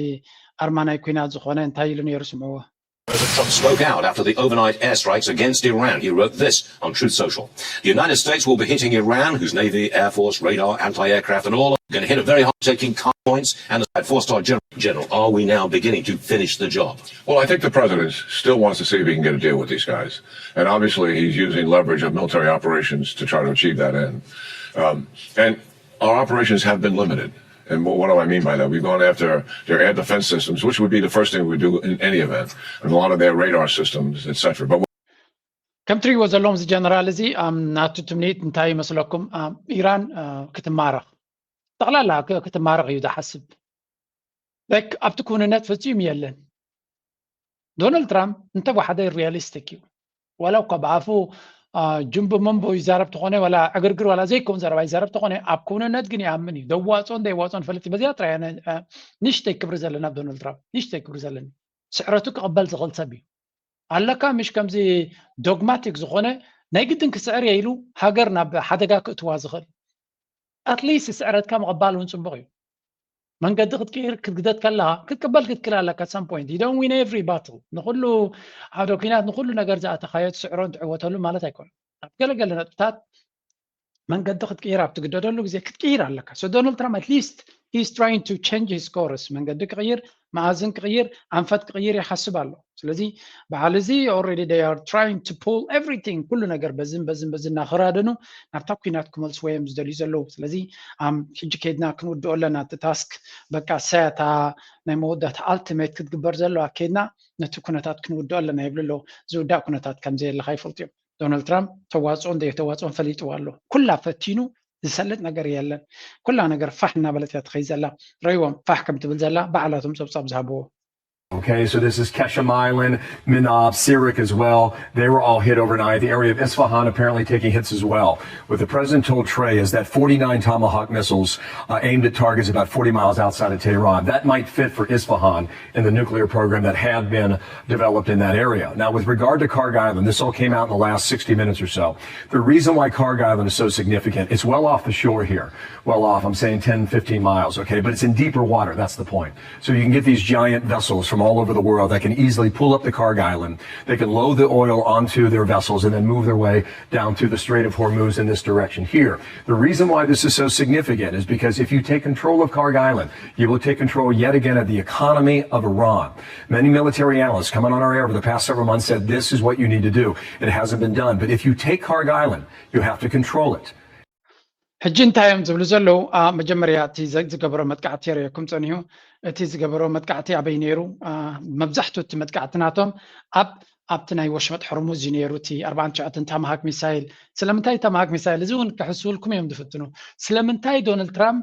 ኣርማ ናይ ኩናት ዝኾነ እንታይ ኢሉ ነይሩ ስምዕዎ። Trump spoke out after the overnight airstrikes against Iran. He wrote this on Truth Social. The United States will be hitting Iran, whose navy, air force, radar, anti-aircraft, and all are going to hit a very hard taking points. And the four-star general, general, are we now beginning to finish the job? Well, I think the president still wants to see if he can get a deal with these guys. And obviously, he's using leverage of military operations to try to achieve that end. Um, and our operations have been limited. And what, what do I mean by that? We've gone after their air defense systems, which would be the first thing we do in any event, and a lot of their radar systems, et cetera. But ከም ትሪእዎ ዘለኹም እዚ ጀነራል እዚ ናቱ ትምኒት እንታይ ይመስለኩም? ኢራን ክትማረኽ ጠቕላላ ክትማረኽ እዩ ዝሓስብ። ኣብቲ ክውንነት ፈፂሙ የለን። ዶናልድ ትራምፕ እንተወሓደ ሪያሊስቲክ እዩ። ዋላ እኳ ብኣፉ ጅንቡ መንቦ ይዛረብ ተኾነ ዋላ ዕግርግር ዋላ ዘይከውን ዘረባ ይዛረብ ተኾነ ኣብ ክውንነት ግን ይኣምን እዩ። ደዋፅኦን ደይዋፅኦን ፈለጥ በዚኣ ጥራይ ንእሽተይ ክብሪ ዘለኒ ኣብ ዶናልድ ትራምፕ ንእሽተይ ክብሪ ዘለኒ። ስዕረቱ ክቕበል ዝኽእል ሰብ እዩ። ኣለካ ምሽ ከምዚ ዶግማቲክ ዝኾነ ናይ ግድን ክስዕር እየ ኢሉ ሃገር ናብ ሓደጋ ክእትዋ ዝኽእል ኣትሊስት ስዕረትካ ምቕባል እውን ፅቡቕ እዩ። መንገዲ ክትቅይር ክትግደድ ከለኻ ክትቅበል ክትክል ኣለካ። Some point you don't win every battle። ንኩሉ ዓውደ ኲናት ንኩሉ ነገር ዝኣተኻዮ ትስዕሮን ትዕወተሉ ማለት ኣይኮነን። ኣብ ገለገለ ነጥብታት መንገዲ ክትቅይር ኣብ ትግደደሉ ግዜ ክትቅይር ኣለካ። So Donald Trump at least he's trying to change his course። መንገዲ ክቕይር፣ መኣዝን ክቕይር፣ ኣንፈት ክቕይር ይሓስብ ኣሎ። ስለዚ በዓል እዚ already they are trying to pull everything ኩሉ ነገር በዝን በዝን በዝን እናኸራደኑ ናብታ ኩናት ክመልስዎ እዮም ዝደልዩ ዘለዉ። ስለዚ ሕጂ ከይድና ክንውድኦ ኣለና እቲ ታስክ በቃ ሰያታ ናይ መወዳእታ ኣልቲሜት ክትግበር ዘለዋ ከይድና ነቲ ኩነታት ክንውድኦ ኣለና ይብሉ ኣለዉ። ዝውዳእ ኩነታት ከም ዘየለ ከይፈልጡ እዮም። ዶናልድ ትራምፕ ተዋፅኦን ዘይተዋፅኦን ፈሊጥዎ ኣሎ። ኩላ ፈቲኑ ዝሰልጥ ነገር የለን። ኩላ ነገር ፋሕ እናበለት እያ ትኸይድ ዘላ። ረይዎም ፋሕ ከም ትብል ዘላ ባዕላቶም ፀብፃብ ዝሃብዎ። Okay, so this is Qeshm Island, Minab, Sirik as well. They were all hit overnight. The area of Isfahan apparently taking hits as well. What the president told Trey is that forty-nine Tomahawk missiles uh, aimed at targets about forty miles outside of Tehran. That might fit for Isfahan in the nuclear program that had been developed in that area. Now, with regard to Kharg Island, this all came out in the last sixty minutes or so. The reason why Kharg Island is so significant, it's well off the shore here. Well off, I'm saying ten, fifteen miles, okay? But it's in deeper water, that's the point. So you can get these giant vessels from all over the world that can easily pull up the Kharg Island. They can load the oil onto their vessels and then move their way down through the Strait of Hormuz in this direction here. The reason why this is so significant is because if you take control of Kharg Island, you will take control yet again of the economy of Iran. Many military analysts coming on our air over the past several months said this is what you need to do. It hasn't been done. But if you take Kharg Island, you have to control it. ሕጂ እንታይ እዮም ዝብሉ ዘለዉ? መጀመርያ እቲ ዝገበሮ መጥቃዕቲ የርእየኩም ጸኒሑ። እቲ ዝገበሮ መጥቃዕቲ ኣበይ ነይሩ? መብዛሕትኡ እቲ መጥቃዕቲ ናቶም ኣብ ኣብቲ ናይ ወሽመጥ ሕርሙዝ እዩ ነይሩ፣ እቲ ኣርባዓን ትሽዓተን ታማሃክ ሚሳይል። ስለምንታይ ታማሃክ ሚሳይል? እዚ እውን ክሕስብልኩም እዮም ዝፍትኑ። ስለምንታይ ዶናልድ ትራምፕ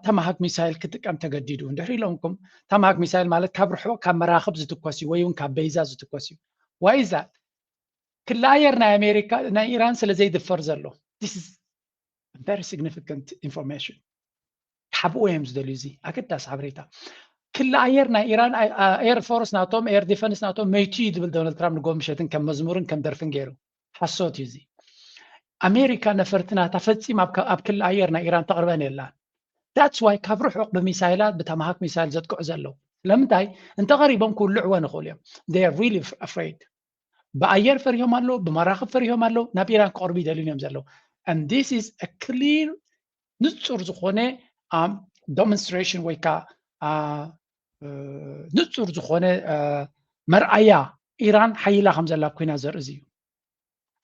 ታማሃክ ሚሳይል ክጥቀም ተገዲዱ? እንድሕር ኢሎምኩም፣ ታማሃክ ሚሳይል ማለት ካብ ርሑቕ ካብ መራኽብ ዝትኮስ እዩ ወይ እውን ካብ በይዛ ዝትኮስ እዩ። ዋይዛ ክሊ ኣየር ናይ ኣሜሪካ ናይ ኢራን ስለ ዘይድፈር ዘሎ very significant information ክሓብእዎ እዮም ዝደልዩ። እዚ ኣገዳሲ ሓበሬታ። ክሊ ኣየር ናይ ኢራን ኤር ፎርስ ናቶም ኤር ዲፈንስ ናቶም መይቱ እዩ ዝብል ዶናልድ ትራምፕ ንጎ ምሸትን ከም መዝሙርን ከም ደርፍን ገይሩ። ሓሶት እዩ እዚ። ኣሜሪካ ነፈርቲ ናታ ፈጺም ኣብ ክሊ ኣየር ናይ ኢራን ተቕርበን የላን። That's why ካብ ርሑቕ ብሚሳይላት ብታማሃክ ሚሳይል ዘጥቅዑ ዘለዉ። ስለምንታይ? እንተቐሪቦም ክውልዕወን ይኽእሉ እዮም። They are really afraid። ብኣየር ፈሪሆም ኣለዉ፣ ብመራኽብ ፈሪሆም ኣለዉ፣ ናብ ኢራን ክቐርቡ ይደልዩን እዮም ዘለዉ። And this is a clear ንጹር ዝኾነ demonstration ወይ ከዓ ንጹር ዝኾነ መርኣያ ኢራን ሓይላ ከም ዘላ ኣብ ኲናት ዘርኢ እዩ።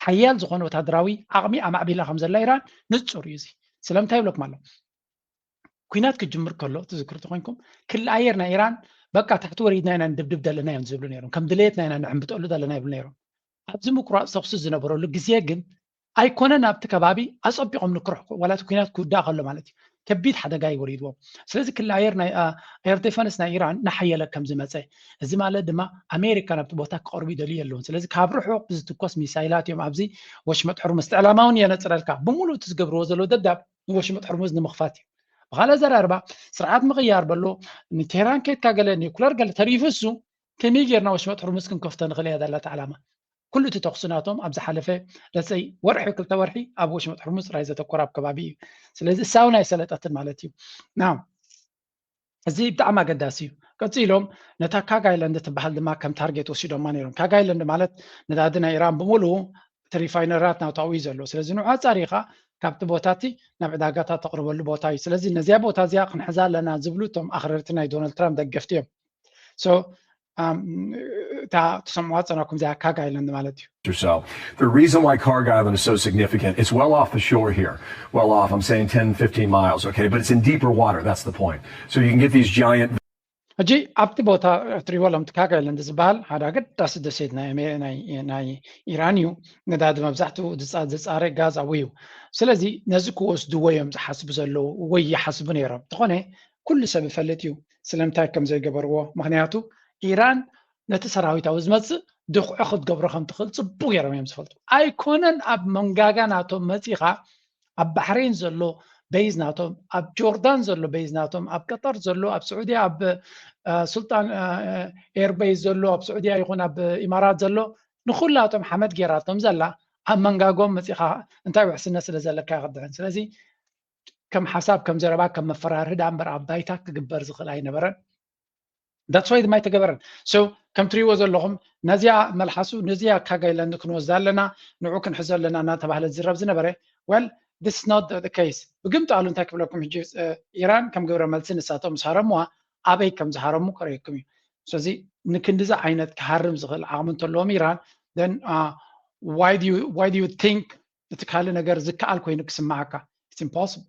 ሓያል ዝኾነ ወታደራዊ ዓቕሚ ኣማዕቢላ ከም ዘላ ኢራን ንጹር እዩ። እዚ ስለምንታይ ይብለኩም ኣሎ? ኲናት ክጅምር ከሎ ትዝክሩ ተኾይንኩም ክሊ ኣየር ናይ ኢራን በቃ ታሕቲ ወሪድና ኢና ንድብድብ ዘለና እዮም ዝብሉ ነይሮም። ከም ድሌትና ኢና ንዕምብጠሉ ዘለና ይብሉ ነይሮም። ኣብዚ ምቁራፅ ተኩሲ ዝነበረሉ ግዜ ግን ኣይኮነን ኣብቲ ከባቢ ኣፀቢቖም ንክርሕቁ ዋላ እቲ ኲናት ክውዳእ ከሎ ማለት እዩ ከቢድ ሓደጋ ይወሪድዎም። ስለዚ ክሊ ኣየር ናይ ኤር ዲፈንስ ናይ ኢራን እናሓየለ ከም ዝመፀ፣ እዚ ማለት ድማ ኣሜሪካ ናብቲ ቦታ ክቐርቡ ይደልዩ የለውን። ስለዚ ካብ ርሑቕ ብዝትኮስ ሚሳይላት እዮም ኣብዚ ወሽመጥ ሕርሙዝ። እቲ ዕላማ እውን የነፅረልካ። ብምሉእ እቲ ዝገብርዎ ዘለዉ ደብዳብ ንወሽመጥ ሕርሙዝ ንምኽፋት እዩ። ብኻልእ ኣዘራርባ ስርዓት ምቕያር በሎ ንቴህራን ኬድካ ገለ ኒኩለር ገለ ተሪፉ እሱ ከመይ ጌርና ወሽመጥ ሕርሙዝ ክንከፍቶ ንኽእል እያ ዛላታ ዕላማ። ኩሉ እቲ ተኹሲ ናቶም ኣብ ዝሓለፈ ለፀይ ወርሒ ክልተ ወርሒ ኣብ ወሽመጥ ሕርሙዝ ጥራይ ዘተኮረ ኣብ ከባቢ እዩ። ስለዚ እሳ እውን ኣይሰለጠትን ማለት እዩ። ና እዚ ብጣዕሚ ኣገዳሲ እዩ። ቀፂሎም ነታ ካግ ኣይላንድ ትበሃል ድማ ከም ታርጌት ወሲዶማ ነይሮም። ካግ ኣይላንድ ማለት ነዳዲ ናይ ኢራን ብምሉኡ እቲ ሪፋይነራት ናብታኡ እዩ ዘሎ። ስለዚ ንዑ ኣፃሪኻ ካብቲ ቦታ እቲ ናብ ዕዳጋታት ተቕርበሉ ቦታ እዩ። ስለዚ ነዚያ ቦታ እዚኣ ክንሕዛ ኣለና ዝብሉ እቶም ኣኽረርቲ ናይ ዶናልድ ትራምፕ ደገፍቲ እዮም። So እታ ትሰምዋ ፀናኩም እዚኣ ካግ ኣይላንድ ማለት እዩ። Or so. The reason why Kharg Island is so significant, it's well off the shore here. Well off, I'm saying ten, fifteen miles, okay? But it's in deeper water, that's the point. So you can get these giant ሕጂ ኣብቲ ቦታ ትሪዎ ሎም ካግ ኣይላንድ ዝበሃል ሓደ ኣገዳሲ ደሴት ናይ ኣሜ- ናይ ናይ ኢራን እዩ። ነዳዲ መብዛሕትኡ ዝፃ- ዝፃረ ጋዝ ኣብኡ እዩ። ስለዚ ነዚ ክወስድዎ እዮም ዝሓስቡ ዘለዉ ወይ ይሓስቡ ነይሮም። እንተኾነ ኩሉ ሰብ ይፈልጥ እዩ ስለምንታይ ከም ዘይገበርዎ። ምክንያቱ ኢራን ነቲ ሰራዊት ኣብ ዝመፅእ ድኽዖ ክትገብሮ ከም ትኽእል ፅቡቅ ገይሮም እዮም ዝፈልጡ። ኣይኮነን ኣብ መንጋጋ ናቶም መፂኻ ኣብ ባሕሬን ዘሎ ቤዝ ናቶም፣ ኣብ ጆርዳን ዘሎ ቤዝ ናቶም፣ ኣብ ቀጠር ዘሎ፣ ኣብ ስዑድያ ኣብ ሱልጣን ኤርቤዝ ዘሎ፣ ኣብ ስዑድያ ይኹን ኣብ ኢማራት ዘሎ ንኩላቶም ሓመድ ጌራቶም ዘላ ኣብ መንጋጎም መፂኻ እንታይ ውሕስነት ስለ ዘለካ ይኽድሕን። ስለዚ ከም ሓሳብ ከም ዘረባ ከም መፈራርሂ ዳ እምበር ኣብ ባይታ ክግበር ዝኽእል ኣይነበረን። That's why ድማ ኣይተገበረን። So ከም ትሪእዎ ዘለኹም ነዚኣ መልሓሱ ነዚኣ ካጋይላንድ ክንወስዳ ኣለና፣ ንዑ ክንሕዞ ኣለና እናተባህለ ዝዝረብ ዝነበረ well this is not the case። ብግምጣሉ እንታይ ክብለኩም ሕጂ ኢራን ከም ግብረ መልሲ ንሳቶም ምስ ሃረምዋ ኣበይ ከም ዝሃረሙ ከርእየኩም እዩ። ስለዚ ንክንድዚ ዓይነት ክሃርም ዝኽእል ዓቕሚ እንተለዎም ኢራን then why do you why do you think እቲ ካልእ ነገር ዝከኣል ኮይኑ ክስምዓካ? It's impossible።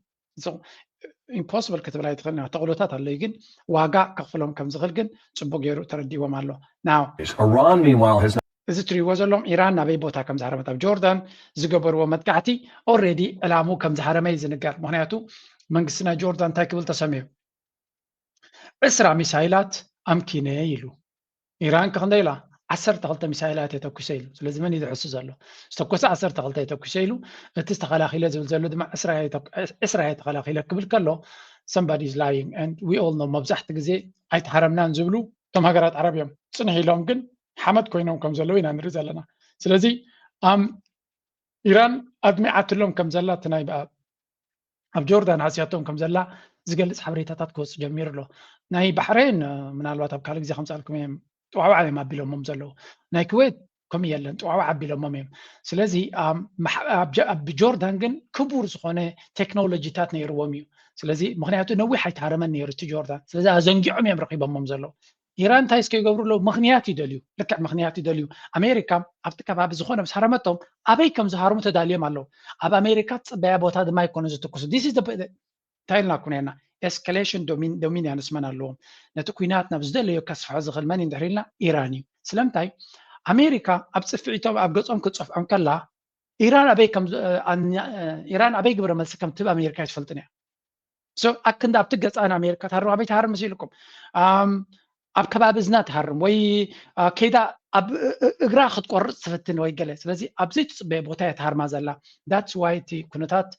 Impossible ክትብል ኣይትኽእል ኢና። ተቕሎታት ኣለዩ ግን ዋጋ ከኽፍሎም ከም ዝኽእል ግን ፅቡቅ ገይሩ ተረዲእዎም ኣሎ። Now Iran, meanwhile, has እዚ ትሪእዎ ዘለኹም ኢራን ናበይ ቦታ ከም ዝሃረመት ኣብ ጆርዳን ዝገበርዎ መጥቃዕቲ already ዕላምኡ ከም ዝሃረመ እዩ ዝንገር። ምክንያቱ መንግስቲ ናይ ጆርዳን እንታይ ክብል ተሰሚዑ? ዕስራ ሚሳይላት ኣምኪነ ኢሉ። ኢራን ከክንደይ ኢላ ዓሰርተ ክልተ ሚሳይላት እየ ተኩሰ ኢሉ። ስለዚ መን እዩ ዝሕሱ ዘሎ? ዝተኮሰ ዓሰርተ ክልተ እየ ተኩሰ ኢሉ፣ እቲ ዝተኸላኺለ ዝብል ዘሎ ድማ ዕስራ እየ ተኩ- ዕስራ እየ ተኸላኺለ ክብል ከሎ somebody is lying and we all know። መብዛሕቲ ግዜ ኣይተሃረምናን ዝብሉ እቶም ሃገራት ዓረብ እዮም። ፅንሕ ኢሎም ግን ሓመድ ኮይኖም ከም ዘለዉ ኢና ንርኢ ዘለና። ስለዚ ኣም ኢራን ኣድሚዓትሎም ከም ዘላ እቲ ናይ ኣብ ጆርዳን ሃስያቶም ከም ዘላ ዝገልጽ ሓበሬታታት ክወጽእ ጀሚሩ ኣሎ። ናይ ባሕሬን ምናልባት ኣብ ካልእ ግዜ ከምጻልኩም እዮም። ጥዋዕዋዕ እዮም ኣቢሎሞም ዘለዉ። ናይ ክዌት ከምኡ የለን፣ ጥዋዕዋዕ ኣቢሎሞም እዮም። ስለዚ ኣብ ጆርዳን ግን ክቡር ዝኾነ ቴክኖሎጂታት ነይርዎም እዩ። ስለዚ ምክንያቱ ነዊሕ ኣይተሃረመን ነይሩ እቲ ጆርዳን። ስለዚ ኣዘንጊዖም እዮም ረኺቦሞም ዘለዉ። ኢራን እንታይ እስከ ይገብሩ ኣለዉ? ምኽንያት ይደልዩ፣ ልክዕ ምኽንያት ይደልዩ። ኣሜሪካ ኣብቲ ከባቢ ዝኾነ ምስ ሃረመቶም ኣበይ ከም ዝሃርሙ ተዳልዮም ኣለዉ። ኣብ ኣሜሪካ ትፅበያ ቦታ ድማ ኣይኮነ ዝትኩሱ። This is the እንታይ ኢልና ኩነና ኤስካሌሽን ዶሚኒያን ስመን ኣለዎም። ነቲ ኩናት ናብ ዝደለዮ ከስፍሖ ዝኽእል መን እንድሕር ኢልና ኢራን እዩ። ስለምንታይ ኣሜሪካ ኣብ ፅፍዒቶም ኣብ ገፆም ክትፀፍዖም ከላ ኢራን ኣበይ ከም ኢራን ኣበይ ግብረ መልሲ ከም ትህብ ኣሜሪካ ኣይትፈልጥን እያ። ኣክንዲ ኣብቲ ገፃ ንኣሜሪካ ትሃርም ኣበይ ትሃርም መሲልኩም ኣብ ከባቢ እዝና ትሃርም ወይ ከይዳ ኣብ እግራ ክትቆርፅ ትፍትን ወይ ገለ። ስለዚ ኣብ ዘይትፅበየ ቦታ እያ ትሃርማ ዘላ። That's why እቲ ኩነታት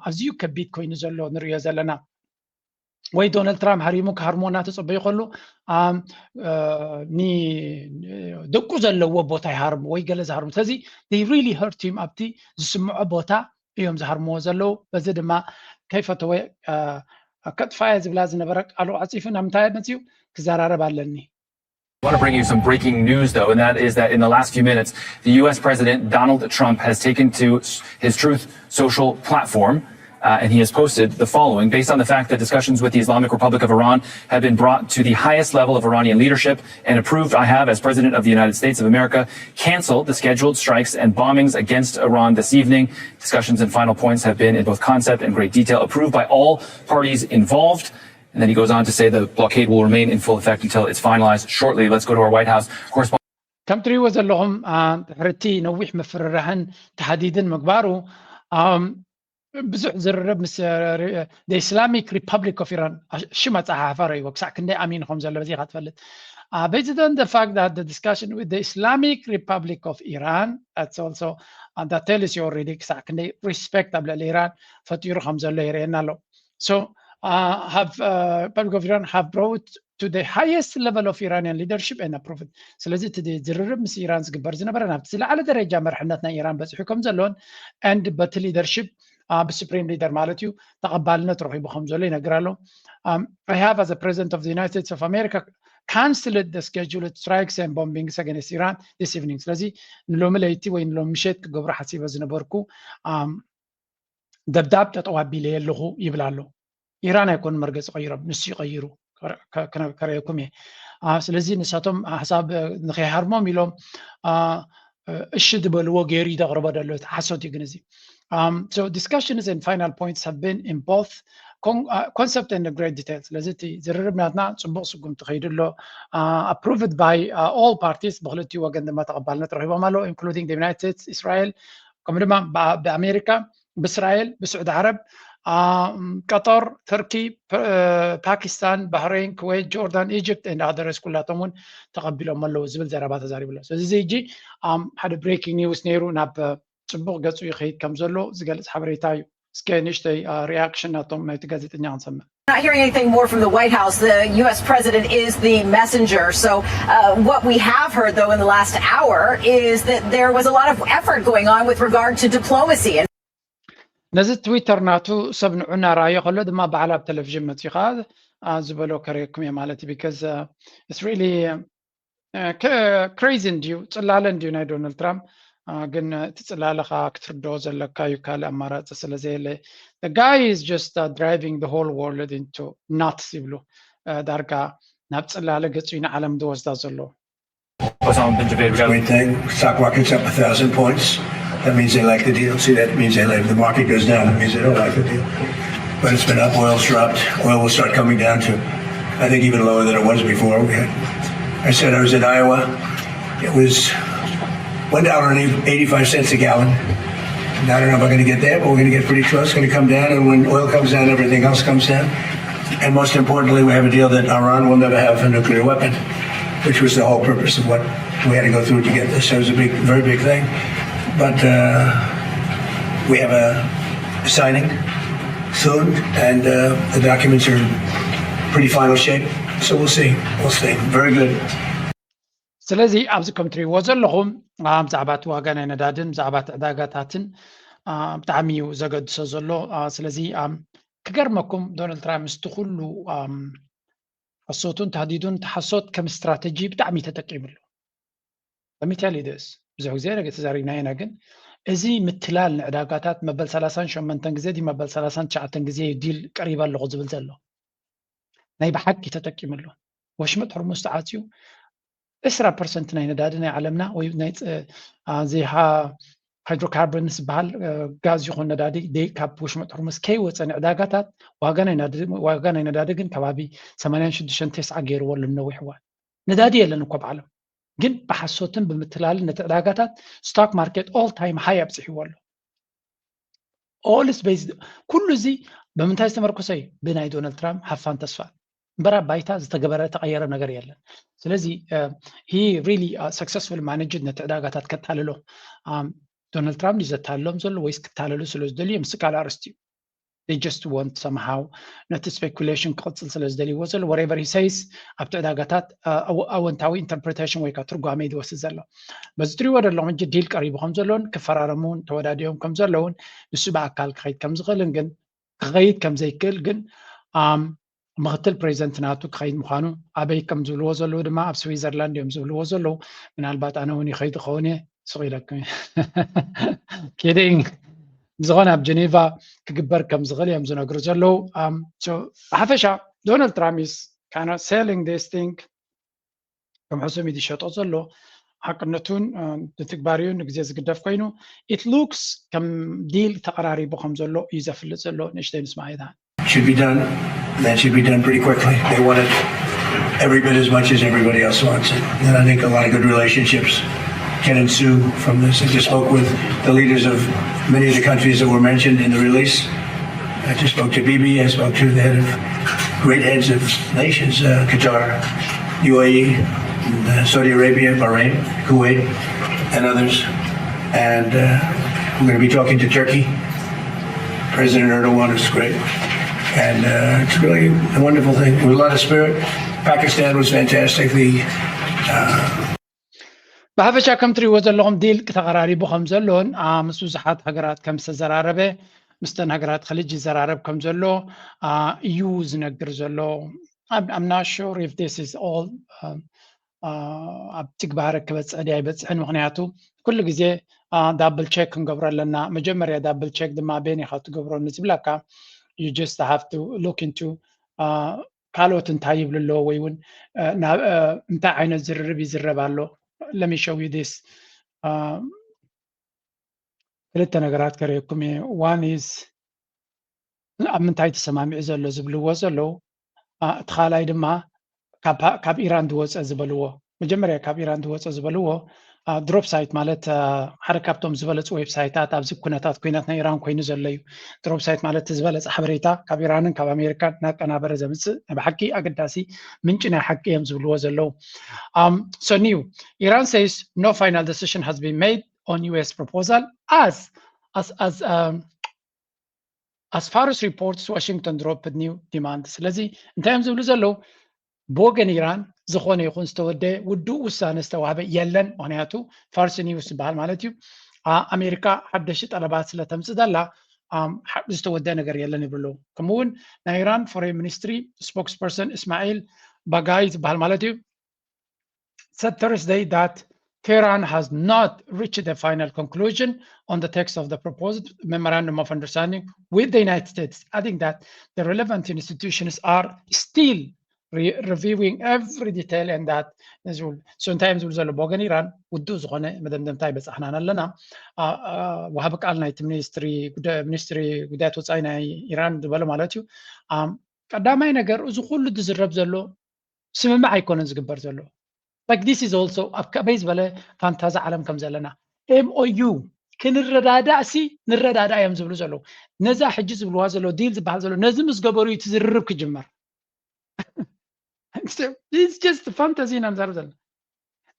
ኣዝዩ ከቢድ ኮይኑ ዘሎ ንሪኦ ዘለና። ወይ ዶናልድ ትራምፕ ሃሪሙ ክሃርሞ እናተፀበዩ ከሎ ደቁ ዘለዎ ቦታ ይሃርሙ ወይ ገለ ዝሃርሙ። ስለዚ they really hurt him ኣብቲ ዝስምዖ ቦታ እዮም ዝሃርምዎ ዘለዉ። በዚ ድማ ከይፈተወ ከጥፋ እየ ዝብላ ዝነበረ ቃሉ ዓፂፉ ናብ ምንታይ መፅዩ ክዘራረብ ኣለኒ። I want to bring you some breaking news, though, and that is that in the last few minutes, the U S President Donald Trump has taken to his Truth Social platform. Uh, and he has posted the following. Based on the fact that discussions with the Islamic Republic of Iran have been brought to the highest level of Iranian leadership and approved, I have, as President of the United States of America, canceled the scheduled strikes and bombings against Iran this evening. Discussions and final points have been in both concept and great detail approved by all parties involved. And then he goes on to say the blockade will remain in full effect until it's finalized shortly. Let's go to our White House correspondent. ከም ትሪእዎ ዘለኹም ድሕርቲ ነዊሕ ምፍርራህን ተሃዲድን ምግባሩ ብዙሕ ዝርርብ ምስ ኢስላሚክ ሪፐብሊክ ኦፍ ኢራን ሽም ኣፀሓሕፋ ረእይዎ ክሳዕ ክንደይ ኣሚን ከም ዘሎ በዚ ኢኻ ትፈልጥ። Based on the fact that the discussion with the Islamic Republic of Iran, that's also that tells you already ክሳዕ ክንደይ ሪስፔክት ኣብ ልዕሊ ኢራን ፈጢሩ ከም ዘሎ የርእየና ኣሎ። So uh, have uh, Republic of Iran have brought to the highest level of Iranian leadership and approved. ስለዚ እቲ ዝርርብ ምስ ኢራን ዝግበር ዝነበረ ናብቲ ዝለዓለ ደረጃ መርሕነት ናይ ኢራን በፂሑ ከም ዘሎን and በቲ ሊደርሽፕ ብሱፕሪም ሊደር ማለት እዩ ተቐባልነት ረኺቡ ከም ዘሎ ይነግር ኣሎ። I have as a president of the United States of America canceled the scheduled strikes and bombings against Iran this evening። ስለዚ ንሎሚ ለይቲ ወይ ንሎሚ ምሸት ክገብሩ ሓሲበ ዝነበርኩ ደብዳብ ጠጠው ኣቢለ ኣለኹ ይብል ኣሎ። ኢራን ኣይኮኑ መርገፂ ቀይሮም፣ ንሱ ይቀይሩ ከረየኩም እየ። ስለዚ ንሳቶም ሓሳብ ንከይሃርሞም ኢሎም እሺ ዝበልዎ ገይሩ ይደቅርቦ ደሎ ሓሶት እዩ። ግን እዚ discussions and final points have been in both concept and great detail። ስለዚ እቲ ዝርርብ ናትና ፅቡቅ ስጉምቲ ከይዱ ኣሎ። Approved by all parties፣ ብክልቲኡ ወገን ድማ ተቐባልነት ረኪቦም ኣለዉ፣ including the United States፣ እስራኤል፣ ከምኡ ድማ ብኣሜሪካ፣ ብእስራኤል፣ ብስዑዲ ዓረብ፣ ቀጠር፣ ቱርኪ፣ ፓኪስታን፣ ባህረይን፣ ኩዌት፣ ጆርዳን፣ ኢጅፕት and others ኩላቶም እውን ተቐቢሎም ኣለዉ ዝብል ዘረባ ተዛሪቡ ኣሎ። ስለዚ እዚ ሕጂ ሓደ breaking news ነይሩ ናብ ፅቡቕ ገፁ ይኸይድ ከም ዘሎ ዝገልፅ ሓበሬታ እዩ። እስከ ንእሽተይ reaction ናቶም ናይቲ ጋዜጠኛ ክንሰምዕ። Not hearing anything more from the White House. The U S president is the messenger. So, uh, what we have heard, though, in the last hour is that there was a lot of effort going on with regard to diplomacy. And ነዚ ትዊተር ናቱ ሰብ ንዑ እናረኣዮ ከሎ ድማ ባዕላ ኣብ ቴሌቪዥን መፂኡ ከዓ ዝበሎ ከርእየኩም እየ ማለት እዩ። Because it's really crazy እንድዩ፣ ፅላለ እንድዩ ናይ ዶናልድ ትራምፕ። ግን እቲ ፅላለ ከዓ ክትርድኦ ዘለካ እዩ፣ ካልእ ኣማራፂ ስለ ዘየለ። The guy is just driving the whole world into nuts ይብሉ። ዳርጋ ናብ ፅላለ ገፂኡ ንዓለም ዝወስዳ ዘሎ። Osama bin Jabir, we got Great thing. Stock market's up a thousand points. That means they like the deal. See, that means they like the market goes down. That means they don't like the deal. But it's been up, oil's dropped. Oil will start coming down to, I think, even lower than it was before. We had, I said I was in Iowa. It was one dollar and eighty-five cents a gallon. And I don't know if I'm going to get there, but we're going to get pretty close. It's going to come down, and when oil comes down, everything else comes down. And most importantly, we have a deal that Iran will never have a nuclear weapon. which was the whole purpose of what we had to go through to get this. So it was a big, very big thing. But uh, we have a signing soon, and uh, the documents are in pretty final shape. So we'll see. We'll see. Very good. ስለዚ ኣብዚ ከም ትሪእዎ ዘለኹም ብዛዕባ እቲ ዋጋ ናይ ነዳድን ብዛዕባ እቲ ዕዳጋታትን ብጣዕሚ እዩ ዘገድሶ ዘሎ። ስለዚ ክገርመኩም ዶናልድ ትራምፕ ምስቲ ኩሉ ሓሶቱን ተህዲዱን እቲ ሓሶት ከም ስትራተጂ ብጣዕሚ ተጠቂምሉ። Let me tell you this፣ ብዙሕ ግዜ ነገ ተዛሪብና ኢና፣ ግን እዚ ምትላል ንዕዳጋታት መበል ሰላሳን ሸሞንተን ግዜ ድዩ መበል ሰላሳን ትሽዓተን ግዜ እዩ ዲል ቀሪበ ኣለኹ ዝብል ዘሎ። ናይ ብሓቂ ተጠቂምሉ። ወሽመጥ ሆርሙዝ ተዓፅዩ ዕስራ ፐርሰንት ናይ ነዳዲ ናይ ዓለምና ወይ ናይ ዘይሃ ሃይድሮካርቦን ዝበሃል ጋዝ ይኹን ነዳዲ ካብ ወሽመጥ ሆርሙዝ ከይወፀ ንዕዳጋታት ዋጋ ናይ ነዳዲ ግን ከባቢ ሰማንያን ሽዱሽተን ተስዓ ገይርዎ ኣሎ ነዊሕ እዋን። ነዳዲ የለን እኮ ብዓለም፣ ግን ብሓሶትን ብምትላልን ነቲ ዕዳጋታት stock market all time high ኣብፅሕዎ ኣሎ። All is based ኩሉ እዚ ብምንታይ ዝተመርኮሰ እዩ? ብናይ ዶናልድ ትራምፕ ሃፋን ተስፋን እምበር ኣብ ባይታ ዝተገበረ ተቐየረ ነገር የለን። ስለዚ he really successful managed ነቲ ዕዳጋታት ከታልሎ። ዶናልድ ትራምፕ ድዩ ዘታልሎም ዘሎ ወይስ ክታለሉ ስለ ዝደልዩ ምስቲ ካልእ ኣርእስቲ እዩ። They just want somehow ነቲ speculation ክቕፅል ስለ ዝደልይዎ ዘሎ whatever he says ኣብቲ ዕዳጋታት ኣወንታዊ interpretation ወይ ከዓ ትርጓሜ እዩ ዝወስድ ዘሎ። በዚ ትሪእዎ ዘለኹም ሕጂ ዲል ቀሪቡ ከም ዘሎን ክፈራረሙ ተወዳዲኦም ከም ዘለውን ንሱ ብኣካል ክኸይድ ከም ዝኽእልን ግን ክኸይድ ከም ዘይክእል ግን ምኽትል ፕሬዚደንት ናቱ ክኸይድ ምዃኑ ኣበይ ከም ዝብልዎ ዘለዉ ድማ ኣብ ስዊዘርላንድ እዮም ዝብልዎ ዘለዉ። ምናልባት ኣነ እውን ይኸይድ ኸውን እየ ስቕ ኢለኩም kidding። ዝኾነ ኣብ ጀኔቫ ክግበር ከም ዝኽእል እዮም ዝነግሩ ዘለዉ። ብሓፈሻ ዶናልድ ትራምፕ is kind of selling this thing ከም ሕሱም እዩ ዝሸጦ ዘሎ። ሓቅነቱን ምትግባርዩን ንግዜ ዝግደፍ ኮይኑ it looks ከም ዲል ተቐራሪቡ ከም ዘሎ እዩ ዘፍልጥ ዘሎ። ንእሽተይ ንስማዕ። Should be done. That should be done pretty quickly. They want it every bit as much as everybody else wants it. And I think a lot of good relationships can ensue from this. I just spoke with the leaders of many of the countries that were mentioned in the release. I just spoke to Bibi. I spoke to the head of great heads of nations, uh, Qatar, U A E, and, uh, Saudi Arabia, Bahrain, Kuwait, and others. And uh, we're going to be talking to Turkey. President Erdogan is great. And uh, it's really a wonderful thing. With a lot of spirit. Pakistan was fantastic. The uh, ብሓፈሻ ከም ትሪእዎ ዘለኹም ዲል ተቐራሪቡ ከም ዘሎን ምስ ብዙሓት ሃገራት ከም ዝተዘራረበ ምስተን ሃገራት ኸሊጅ ይዘራረብ ከም ዘሎ እዩ ዝነግር ዘሎ። I'm not sure if this is all ኣብ ትግባረ ክበፅሕ ድዩ ኣይበፅሕን። ምኽንያቱ ኩሉ ግዜ double check ክንገብሮ ኣለና። መጀመርያ double check ድማ በየን ኢኻ ትገብሮ ንዝብለካ you just have to look into ካልኦት እንታይ ይብሉ ኣለዎ ወይ እውን እንታይ ዓይነት ዝርርብ ይዝረብ ኣሎ። Let me show you this። ክልተ ነገራት ከርእየኩም እየ። One is ኣብ ምንታይ ተሰማሚዑ ዘሎ ዝብልዎ ዘለዉ፣ እቲ ካልኣይ ድማ ካብ ኢራን ዝወፀ ዝበልዎ። መጀመርያ ካብ ኢራን ዝወፀ ዝበልዎ ድሮፕ ሳይት ማለት ሓደ ካብቶም ዝበለፁ ዌብሳይታት ኣብዚ ኩነታት ኩናት ናይ ኢራን ኮይኑ ዘሎ እዩ። ድሮፕ ሳይት ማለት ዝበለፀ ሓበሬታ ካብ ኢራንን ካብ ኣሜሪካን እናቀናበረ ዘምፅእ ናይ ብሓቂ ኣገዳሲ ምንጪ ናይ ሓቂ እዮም ዝብልዎ ዘለዉ። So new Iran says no final decision has been made on U S proposal as as as um, as far as reports Washington dropped new demand። ስለዚ እንታይ እዮም ዝብሉ ዘለዉ? ብወገን ኢራን ዝኾነ ይኹን ዝተወደየ ውዱእ ውሳነ ዝተዋህበ የለን። ምኽንያቱ ፋርስ ኒውስ ዝበሃል ማለት እዩ ኣሜሪካ ሓደሽቲ ጠለባት ስለ ተምፅእ ዘላ ዝተወደአ ነገር የለን ይብሉ። ከምኡ እውን ናይ ኢራን ፎሬን ሚኒስትሪ ስፖክስፐርሰን እስማኤል ባጋይ ዝበሃል ማለት እዩ said Thursday that Tehran has not reached a final conclusion on the text of the proposed memorandum of understanding with the United States, adding that the relevant institutions are still re- reviewing every detail and that is all. So እንታይ እዮም ዝብሉ ዘሎ ብወገን ኢራን ውዱእ ዝኾነ መደምደምታ ይበፃሕናን ኣለና። ወሃቢ ቃል ናይቲ ሚኒስትሪ ሚኒስትሪ ጉዳያት ወፃኢ ናይ ኢራን ዝበለ ማለት እዩ። ቀዳማይ ነገር እዚ ኩሉ ዝዝረብ ዘሎ ስምምዕ ኣይኮነን ዝግበር ዘሎ። Like this is also ኣብ ከመይ ዝበለ ፋንታዚ ዓለም ከም ዘለና M O U ክንረዳዳእ ሲ ንረዳዳእ እዮም ዝብሉ ዘለዉ። ነዛ ሕጂ ዝብልዋ ዘሎ ዲል ዝበሃል ዘሎ ነዚ ምስ ገበሩ እዩ እቲ ዝርርብ ክጅመር። It's just fantasy ኢና ንዛረብ ዘለና።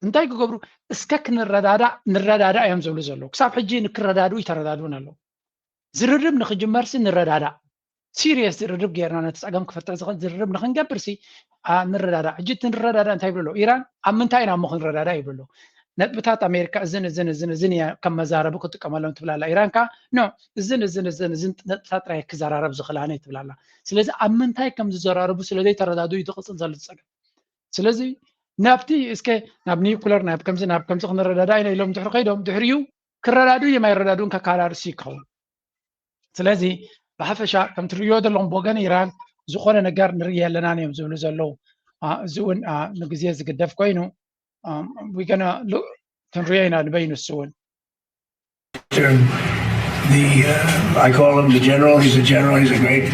እንታይ ክገብሩ? እስከ ክንረዳዳእ ንረዳዳእ እዮም ዝብሉ ዘለዉ። ክሳብ ሕጂ ንክረዳድኡ ይተረዳድኡን ኣለዉ። ዝርርብ ንክጅመርሲ ንረዳዳእ፣ ሲሪየስ ዝርርብ ጌርና ነቲ ፀገም ክፍትሕ ዝኽእል ዝርርብ ንክንገብርሲ ንረዳዳእ። ሕጂ እቲ ንረዳዳእ እንታይ ይብሉ ኣለዉ? ኢራን ኣብ ምንታይ ኢና እሞ ክንረዳዳእ ይብሉ ኣለዉ። ነጥብታት ኣሜሪካ እዝን እዝን እዝን እዝን እያ ከም መዛረቢ ክጥቀመሎም ትብላላ። ኢራን ከ ኖ፣ እዝን እዝን እዝን እዝን ነጥብታት ጥራይ ክዘራረብ ዝኽእላነ ትብላላ። ስለዚ ኣብ ምንታይ ከም ዝዘራረቡ ስለዘይተረዳድኡ እዩ ዝቕፅል ዘሎ ፀገም። ስለዚ ናብቲ እስከ ናብ ኒኩለር ናብ ከምዚ ናብ ከምዚ ክንረዳዳ ኢና ኢሎም ድሕሪ ከይዶም ድሕሪኡ ክረዳዱ እዮም ኣይረዳዱን ከካራርሲ ይኸውን። ስለዚ ብሓፈሻ ከም ትርእዮ ዘለኹም ብወገን ኢራን ዝኾነ ነገር ንርኢ ኣለናን እዮም ዝብሉ ዘለዉ። እዚ እውን ንግዜ ዝግደፍ ኮይኑ ገና ክንሪኦ ኢና ንበይኑ እሱ እውን the uh, I call him the general. He's a general. He's a great,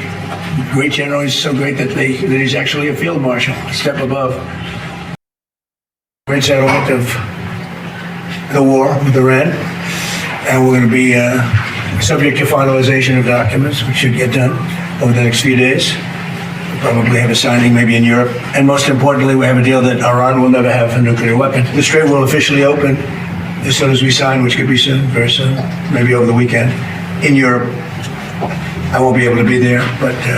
great general. He's so great that they that he's actually a field marshal, a step above. Great settlement of the war with Iran, and we're going to be uh, subject to finalization of documents, which should get done over the next few days. We'll probably have a signing maybe in Europe, and most importantly, we have a deal that Iran will never have a nuclear weapon. The strait will officially open as soon as we sign, which could be soon, very soon, maybe over the weekend, in Europe. I won't be able to be there, but uh,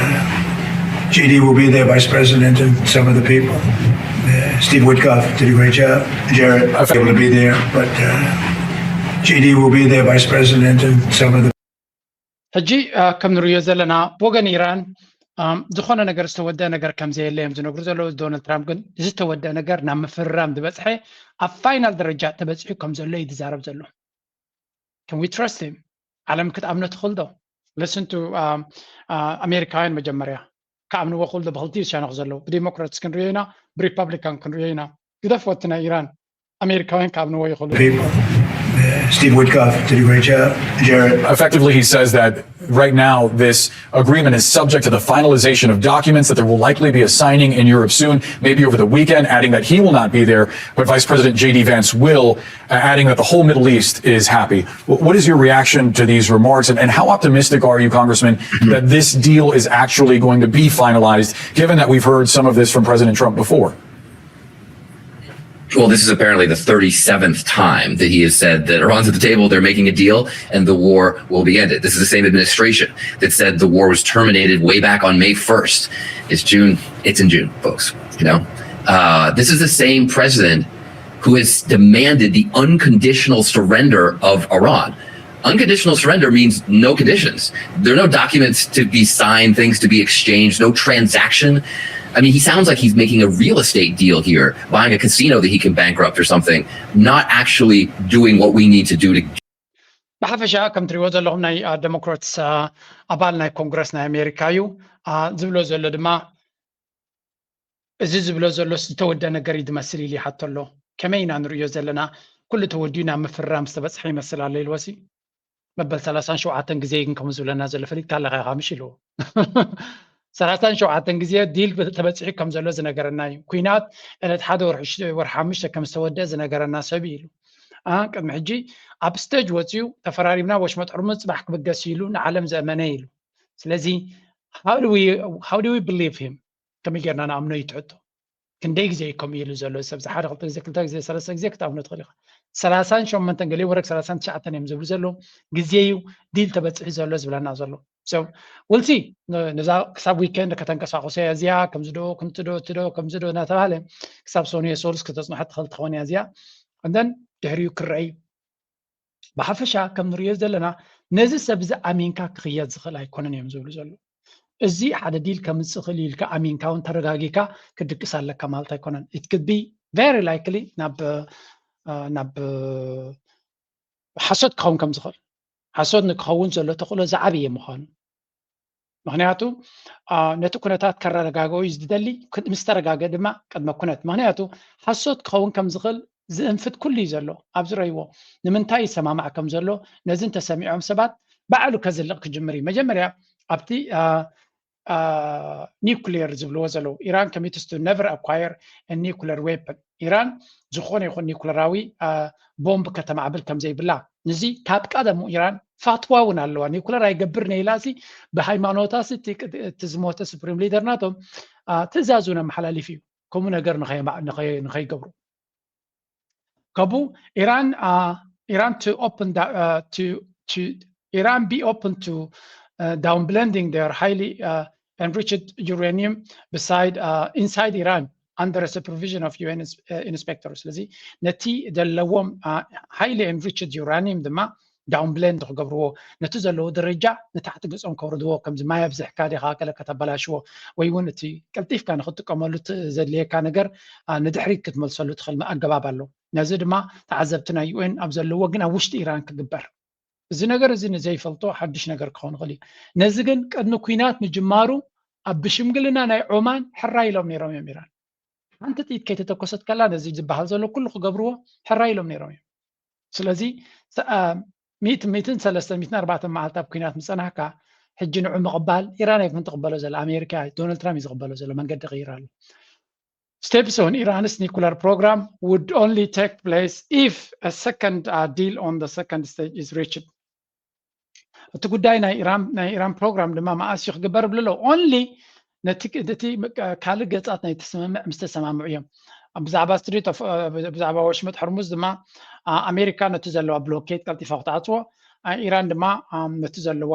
J D will be there, Vice President, and some of the people. Uh, Steve Witkoff did a great job. Jared, I'll be able to be there, but uh, J D will be there, Vice President, and some of the ሕጂ ከም ንርእዮ ዘለና ብወገን ኢራን ዝኾነ ነገር ዝተወደአ ነገር ከም ዘየለ እዮም ዝነግሩ ዘለዉ። ዶናልድ ትራምፕ ግን ዝተወደአ ነገር ናብ ምፍርራም ዝበፅሐ ኣብ ፋይናል ደረጃ ተበፂሑ ከም ዘሎ እዩ ዝዛረብ ዘሎ። Can we trust him? ዓለም ክትኣምኖ ትኽእል ዶ? Listen to ኣሜሪካውያን መጀመርያ ክኣምንዎ ክኽእሉ ዶ? ብክልቲኡ ዝሸነኽ ዘለዉ ብዲሞክራትስ ክንሪኦ ኢና፣ ብሪፐብሊካን ክንሪኦ ኢና። ግደፍዎ እቲ ናይ ኢራን ኣሜሪካውያን ክኣምንዎ ይኽእሉ። Steve Witkoff did a great job. Jared. Effectively, he says that right now this agreement is subject to the finalization of documents, that there will likely be a signing in Europe soon, maybe over the weekend, adding that he will not be there, but Vice President J D Vance will, uh, adding that the whole Middle East is happy. What is your reaction to these remarks, and, and how optimistic are you, Congressman, that this deal is actually going to be finalized, given that we've heard some of this from President Trump before? Well, this is apparently the thirty-seventh time that he has said that Iran's at the table, they're making a deal, and the war will be ended. This is the same administration that said the war was terminated way back on May first. It's June. It's in June, folks. You know, uh, this is the same president who has demanded the unconditional surrender of Iran. Unconditional surrender means no conditions. There are no documents to be signed, things to be exchanged, no transaction. I mean, he sounds like he's making a real estate deal here, buying a casino that he can bankrupt or something, not actually doing what we need to do to. ብሓፈሻ ከም ትሪእዎ ዘለኹም ናይ ዴሞክራትስ ኣባል ናይ ኮንግረስ ናይ ኣሜሪካ እዩ። ዝብሎ ዘሎ ድማ እዚ ዝብሎ ዘሎ ዝተወደ ነገር እዩ ዝመስል ኢሉ ይሓቶ ኣሎ። ከመይ ኢና ንርእዮ ዘለና? ኩሉ ተወዲኡ ናብ ምፍርራም ዝተበፅሐ ይመስል ኣሎ ኢልዎሲ መበል ሰላሳን ሸውዓተን ግዜ ግን ከምኡ ዝብለና ዘሎ ፈሊጥካ ኣለኻ ኢኻ ምሽ ኢልዎ። ሰላሳን ሸውዓተን ግዜ ዲል ተበፂሑ ከም ዘሎ ዝነገረና እዩ። ኩናት ዕለት ሓደ ወርሒ ሓሙሽተ ከም ዝተወደአ ዝነገረና ሰብ እዩ ኢሉ። ቅድሚ ሕጂ ኣብ ስቴጅ ወፂኡ ተፈራሪምና ወሽመጥ ሕርሙዝ ፅባሕ ክብገስ ኢሉ ንዓለም ዘእመነ ኢሉ። ስለዚ how do we believe him? ከመይ ጌርና ንኣምኖ እዩ ትሕቶ። ክንደይ ግዜ እዩ ከምኡ ኢሉ ዘሎ ሰብ ሓደ ክልተ ግዜ ክልተ ግዜ ሰለስተ ግዜ ክትኣምኖ ትኽእል ኢኻ። ሰላሳን ሸሞንተን ገሊኡ ወረግ ሰላሳን ትሽዓተን እዮም ዝብሉ ዘለዉ ግዜ እዩ ዲል ተበፂሑ ዘሎ ዝብለና ዘሎ። So we'll see ነዛ ክሳብ ዊኬንድ ከተንቀሳቕሶ እያ እዚኣ ከምዚ ዶ ከምቲ ዶ እቲ ዶ ከምዚ ዶ እናተባሃለ ክሳብ ሰኑየ ሰሉስ ከተፅንሖ ትኽእል ትኸውን እያ እዚኣ። And then ድሕሪኡ ክረኣይ ብሓፈሻ ከም ንሪኦ ዘለና ነዚ ሰብ እዚ ኣሚንካ ክኽየድ ዝኽእል ኣይኮነን እዮም ዝብሉ ዘለዉ። እዚ ሓደ ዲል ከምፅእ ክእል ኢልካ ኣሚንካ እውን ተረጋጊካ ክድቅስ ኣለካ ማለት ኣይኮነን። It could be very likely ናብ ናብ ሓሶት ክኸውን ከም ዝኽእል ሓሶት ንክኸውን ዘሎ ተኽእሎ ዝዓበየ ምዃኑ ምክንያቱ ነቲ ኩነታት ከረጋግኦ እዩ ዝደሊ። ምስ ተረጋገ ድማ ቅድመ ኩነት ምክንያቱ ሓሶት ክኸውን ከም ዝኽእል ዝእንፍት ኩሉ እዩ ዘሎ ኣብዚ ረይዎ ንምንታይ ይሰማማዕ ከም ዘሎ ነዚ እንተሰሚዖም ሰባት ባዕሉ ከዝልቕ ክጅምር እዩ። መጀመርያ ኣብቲ ኒውክሌር ዝብልዎ ዘለዉ ኢራን committed to never acquire nuclear weapon ኢራን ዝኾነ ይኹን ኒውክሌራዊ ቦምብ ከተማዕብል ከም ዘይብላ ንዚ ካብ ቀደሙ ኢራን ፋትዋ እውን ኣለዋ። ኒውክሌር ኣይገብር ነይላ ሲ ብሃይማኖታ ሲ እቲ ዝሞተ ሱፕሪም ሊደር ናቶም ትእዛዙ ነመሓላሊፍ እዩ። ከምኡ ነገር ንኸይገብሩ። ከቡ ኢራን ኢራን to open to to Iran be open to uh, downblending their highly uh, enriched uranium beside uh, inside Iran under the supervision of U N inspectors። ስለዚ ነቲ ዘለዎም highly enriched uranium ድማ downblend ክገብርዎ፣ ነቲ ዘለዎ ደረጃ ንታሕቲ ገጾም ከውርድዎ፣ ከምዚ ማይ ኣብዝሕካ ዲኻ ገለ ከተበላሽዎ፣ ወይ እውን እቲ ቀልጢፍካ ንክትጥቀመሉ ዘድልየካ ነገር ንድሕሪት ክትመልሰሉ ትኽእል ኣገባብ ኣሎ። ነዚ ድማ ተዓዘብቲ ናይ ዩ ኤን ኣብ ዘለዎ ግን ኣብ ውሽጢ ኢራን ክግበር። እዚ ነገር እዚ ንዘይፈልጦ ሓድሽ ነገር ክኸውን ይኽእል እዩ። ነዚ ግን ቅድሚ ኲናት ምጅማሩ ኣብ ብሽምግልና ናይ ዖማን ሕራይ ኢሎም ነይሮም እዮም። ኢራን ሓንቲ ጥይት ከይተተኮሰት ከላ ነዚ ዝበሃል ዘሎ ኩሉ ክገብርዎ ሕራይ ኢሎም ነይሮም እዮም። ስለዚ ሚእትን ሰለስተን ሚእትን ኣርባዕተን መዓልቲ ኣብ ኲናት ምፀናሕካ ሕጂ ንዑ ምቕባል ኢራን ኣይኮን ትቕበሎ ዘላ፣ ኣሜሪካ ዶናልድ ትራምፕ እዩ ዝቕበሎ ዘሎ። መንገዲ ቀይር ኣሎ። Steps on Iran's nuclear program would only take place if a second uh, deal on the second stage is reached. እቲ ጉዳይ ናይ ኢራን ናይ ኢራን ፕሮግራም ድማ መኣስ እዩ ክግበር ብልሎ only ነቲ እቲ ካልእ ገጻት ናይ ስምምዕ ምስ ተሰማምዑ እዮም። ብዛዕባ ስትሪት ብዛዕባ ወሽመጥ ሕርሙዝ ድማ ኣሜሪካ ነቲ ዘለዋ ብሎኬት ቀልጢፋ ክትዓጽዎ፣ ኢራን ድማ ነቲ ዘለዋ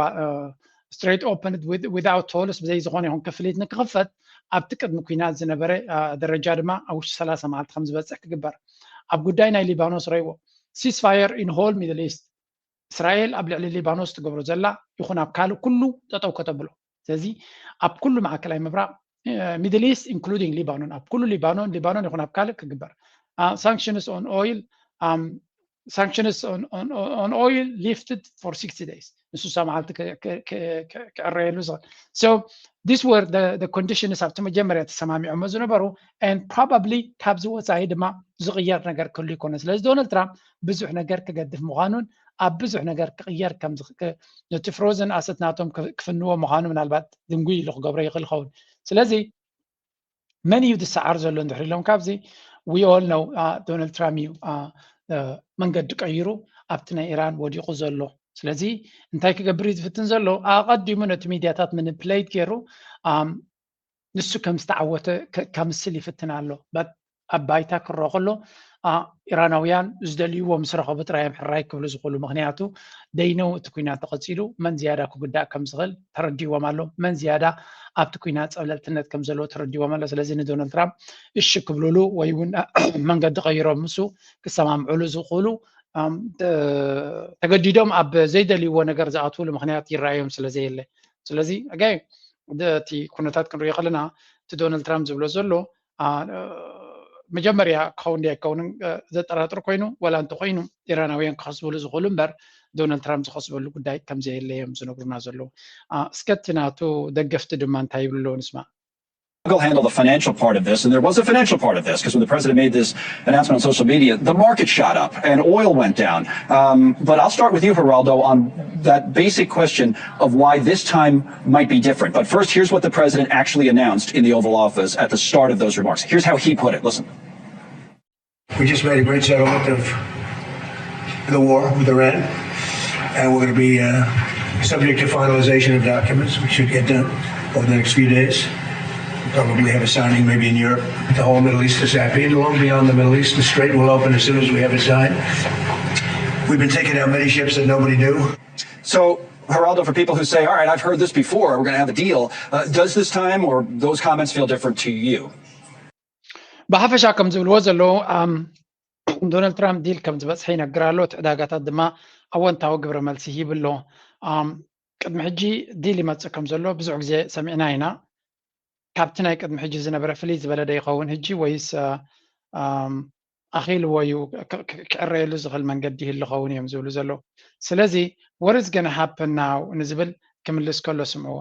Strait opened without tolls ብዘይ ዝኾነ ይኹን ክፍሊት ንክኽፈት ኣብቲ ቅድሚ ኲናት ዝነበረ ደረጃ ድማ ኣብ ውሽጢ ሰላሳ መዓልቲ ከም ዝበፅሕ ክግበር። ኣብ ጉዳይ ናይ ሊባኖስ ረይዎ ceasefire in whole Middle East እስራኤል ኣብ ልዕሊ ሊባኖስ ትገብሮ ዘላ ይኹን ኣብ ካልእ ኩሉ ጠጠው ከተብሎ። ስለዚ ኣብ ኩሉ ማእከላይ ምብራቕ Middle East including ሊባኖን ኣብ ኩሉ ሊባኖን ሊባኖን ይኹን ኣብ ካልእ ክግበር sanctions on oil sanctions on, on, on oil lifted for sixty days ንስሳ መዓልቲ ክዕረየሉ ዝኽእል so this were the conditions ኣብቲ መጀመርያ ተሰማሚዖሞ ዝነበሩ and probably ካብዚ ወፃኢ ድማ ዝቕየር ነገር ክህሉ ይኮነ። ስለዚ ዶናልድ ትራምፕ ብዙሕ ነገር ክገድፍ ምዃኑን ኣብ ብዙሕ ነገር ክቕየር ነቲ frozen asset ናቶም ክፍንዎ ምዃኑ ምናልባት ድንጉይ ኢሉ ክገብሮ ይኽእል ይኸውን። ስለዚ መን እዩ ዝሰዓር ዘሎ እንድሕር ኢሎም ካብዚ we all know ዶናልድ ትራምፕ እዩ መንገዲ ቀይሩ ኣብቲ ናይ ኢራን ወዲቑ ዘሎ። ስለዚ እንታይ ክገብር እዩ ዝፍትን ዘሎ? ኣቐዲሙ ነቲ ሚድያታት manipulate ገይሩ ንሱ ከም ዝተዓወተ ከምስል ይፍትን ኣሎ። ኣብ ባይታ ክረኦ ከሎ ኢራናውያን ዝደልይዎ ምስ ረኸቡ ጥራይ እዮም ሕራይ ክብሉ ዝኽእሉ። ምኽንያቱ they know እቲ ኲናት ተቐፂሉ መን ዝያዳ ክጉዳእ ከም ዝኽእል ተረዲዎም ኣሎ። መን ዝያዳ ኣብቲ ኲናት ፀብለልትነት ከም ዘለዎ ተረዲዎም ኣሎ። ስለዚ ንዶናልድ ትራምፕ እሺ ክብሉሉ ወይ እውን መንገዲ ቀይሮም ምስኡ ክሰማምዑሉ ዝኽእሉ ተገዲዶም ኣብ ዘይደልይዎ ነገር ዝኣትውሉ ምኽንያት ይረኣዮም ስለ ዘየለ። ስለዚ ኣጋይ እቲ ኩነታት ክንሪኦ ከለና እቲ ዶናልድ ትራምፕ ዝብሎ ዘሎ መጀመርያ ክኸውን ድያ ኣይከውንን ዘጠራጥር ኮይኑ ዋላ እንተኮይኑ ኢራናውያን ክኸስብሉ ዝኽእሉ እምበር ዶናልድ ትራምፕ ዝኸስበሉ ጉዳይ ከም ዘየለ እዮም ዝነግሩና ዘለዉ። እስከ እቲ ናቱ ደገፍቲ ድማ እንታይ ይብሉ ኣለዉ ንስማዕ። I'll handle the financial part of this, and there was a financial part of this because when the president made this announcement on social media, the market shot up and oil went down. Um, but I'll start with you, Geraldo, on that basic question of why this time might be different. But first, here's what the president actually announced in the Oval Office at the start of those remarks. Here's how he put it. Listen. We just made a great settlement of the war with Iran, and we're going to be uh, subject to finalization of documents, which should get done over the next few days. Probably have a signing maybe in Europe. The whole Middle East is happy, and long beyond the Middle East, the strait will open as soon as we have it signed. We've been taking out many ships that nobody knew. So, Geraldo, for people who say, all right, I've heard this before, we're going to have a deal, uh, does this time or those comments feel different to you? ብሓፈሻ ከም ዝብልዎ ዘለዉ ዶናልድ ትራምፕ ዲል ከም ዝበፅሐ ይነግር ኣሎ። እቲ ዕዳጋታት ድማ ኣወንታዊ ግብረ መልሲ ሂብ ኣሎ። ቅድሚ ሕጂ ዲል ይመፅእ ከም ዘሎ ብዙሕ ግዜ ሰሚዕና ኢና። ካብቲ ናይ ቅድሚ ሕጂ ዝነበረ ፍልይ ዝበለ ዶ ይኸውን ሕጂ ወይስ ኣኺልዎ እዩ ክዕረየሉ ዝኽእል መንገዲ ይህሉ ኸውን እዮም ዝብሉ ዘለዉ። ስለዚ what is gonna happen now ንዝብል ክምልስ ከሎ ስምዕዎ።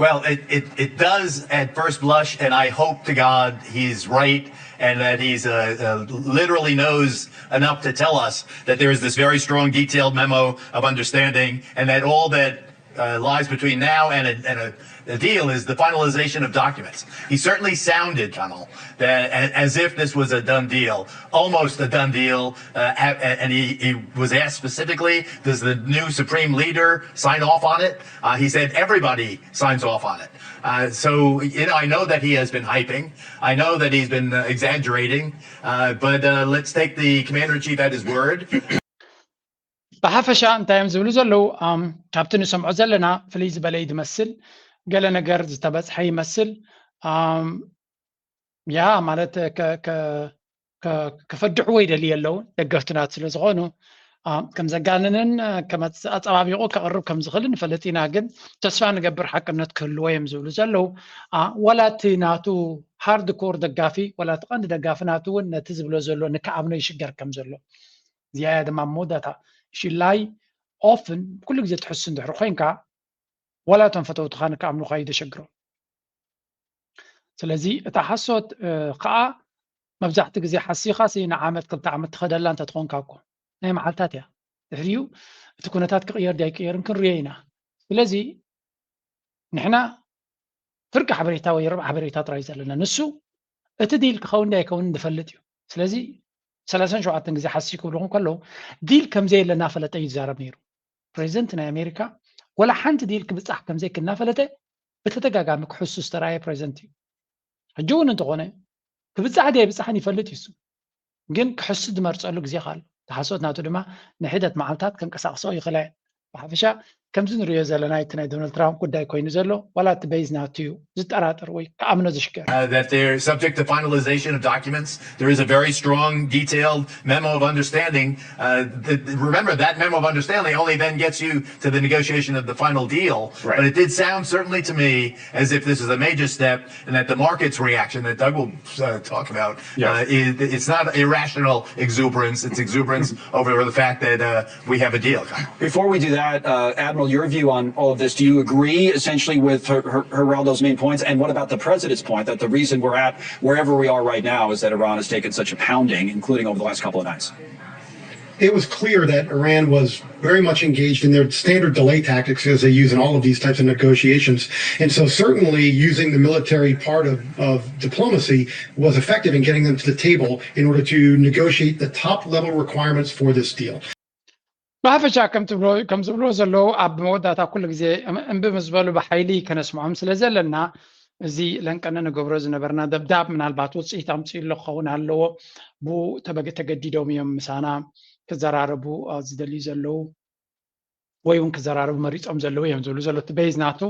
Well, it, it, it does at first blush, and I hope to God he's right, and that he's uh, uh, literally knows enough to tell us that there is this very strong, detailed memo of understanding, and that all that uh, lies between now and a, and a The deal is the finalization of documents. He certainly sounded, Kamal, that as if this was a done deal, almost a done deal. Uh, and he, he was asked specifically, does the new supreme leader sign off on it? Uh, he said everybody signs off on it. Uh, so you know, I know that he has been hyping. I know that he's been uh, exaggerating. Uh, but uh, let's take the commander in chief at his word. ብሓፈሻ እንታይ እዮም ዝብሉ ዘለዉ? ካብቲ ንሰምዖ ዘለና ፍልይ ዝበለ እዩ ዝመስል። ገለ ነገር ዝተበፅሐ ይመስል። ያ ማለት ከፈድሕዎ ይደልዩ ኣለዉ፣ ደገፍቲ ናቱ ስለ ዝኾኑ። ከም ዘጋንንን ኣፀባቢቑ ከቕርብ ከም ዝኽእል ንፈልጥ ኢና፣ ግን ተስፋ ንገብር ሓቅነት ክህልዎ እዮም ዝብሉ ዘለዉ። ወላ እቲ ናቱ ሃርድ ኮር ደጋፊ፣ ወላ እቲ ቀንዲ ደጋፊ ናቱ እውን ነቲ ዝብሎ ዘሎ ንክኣምኖ ይሽገር ከም ዘሎ። እዚኣ ድማ መወዳእታ ሽላይ ኦፍን ኩሉ ግዜ ትሕሱ እንድሕር ኮይንካ፣ ዋላ እቶም ፈተውትኻ ንክኣምኑኻ እዩ ዘሸግሮም። ስለዚ እታ ሓሶት ከዓ መብዛሕቲ ግዜ ሓሲኻሲ ንዓመት ክልተ ዓመት ትኸደላ እንተትኾንካ እኮ ናይ መዓልታት እያ። ድሕሪኡ እቲ ኩነታት ክቕየር ድያ ኣይቅየርን ክንሪኦ ኢና። ስለዚ ንሕና ፍርቂ ሓበሬታ ወይ ርብዓ ሓበሬታ ጥራይ ዘለና። ንሱ እቲ ዲል ክኸውን ድያ ኣይከውንን ዝፈልጥ እዩ። ስለዚ ሰላሳን ሸውዓተን ግዜ ሓሲ ክብልኹም ከለዉ ዲል ከምዘየለ እናፈለጠ እዩ ዝዛረብ ነይሩ። ፕሬዚደንት ናይ ኣሜሪካ ወላ ሓንቲ ዲል ክብፃሕ ከምዘይክል እናፈለጠ ብተደጋጋሚ ክሕሱ ዝተረኣየ ፕሬዚደንት እዩ። ሕጂ እውን እንተኾነ ክብፃሕ ድያ ኣይብፃሕን ይፈልጥ እዩ እሱ። ግን ክሕሱ ዝመርፀሉ ግዜ ኣሎ። ተሓሶት ናቱ ድማ ንሒደት መዓልታት ከንቀሳቕሶ ይኽእላ እየን። ብሓፈሻ ከምዚ ንሪኦ ዘለና እቲ ናይ ዶናልድ ትራምፕ ጉዳይ ኮይኑ ዘሎ ዋላ እቲ በይዝ ናቱ እዩ ዝጠራጠር ወይ ክኣምኖ ዝሽገር። Uh, that they're subject to finalization of documents. There is a very strong, detailed memo of understanding. Uh, the, remember, that memo of understanding only then gets you to the negotiation of the final deal. Right. But it did sound certainly to me as if this is a major step, and that the market's reaction that Doug will uh, talk about Yes. uh, is it's not irrational exuberance. It's exuberance over the fact that uh, we have a deal. Before we do that, uh, Admiral, your view on all of this. Do you agree essentially with Her- Her- Geraldo's main points? And what about the president's point that the reason we're at wherever we are right now is that Iran has taken such a pounding, including over the last couple of nights? It was clear that Iran was very much engaged in their standard delay tactics as they use in all of these types of negotiations. And so, certainly, using the military part of, of diplomacy was effective in getting them to the table in order to negotiate the top level requirements for this deal. ብሓፈሻ ከም ዝብልዎ ዘለዉ ኣብ መወዳእታ ኩሉ ግዜ እምቢ ምስ በሉ ብሓይሊ ከነስምዖም ስለ ዘለና፣ እዚ ለንቀነ ንገብሮ ዝነበርና ደብዳብ ምናልባት ውፅኢት ኣምፅኡ ኣሎ ክኸውን ኣለዎ። ብኡ ተገዲዶም እዮም ምሳና ክዘራረቡ ዝደልዩ ዘለዉ ወይ እውን ክዘራረቡ መሪፆም ዘለዉ እዮም ዝብሉ ዘሎ። እቲ በይዝ ናቱ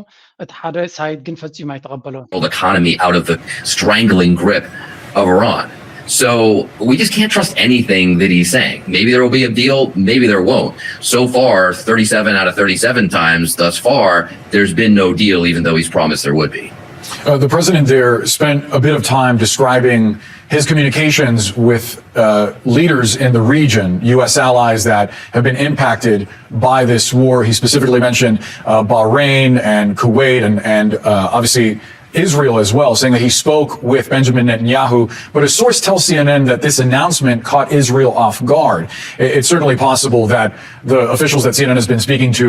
እቲ ሓደ ሳይድ ግን ፈፂሙ ኣይተቐበሎን። Economy out of the strangling grip of Iran. So we just can't trust anything that he's saying. Maybe there will be a deal, maybe there won't. So far, thirty-seven out of thirty-seven times thus far, there's been no deal, even though he's promised there would be. Uh, the president there spent a bit of time describing his communications with uh, leaders in the region, U S allies that have been impacted by this war. He specifically mentioned uh, Bahrain and Kuwait and, and uh, obviously Israel as well, saying that he spoke with Benjamin Netanyahu. But a source tells C N N that this announcement caught Israel off guard. It's certainly possible that the officials that C N N has been speaking to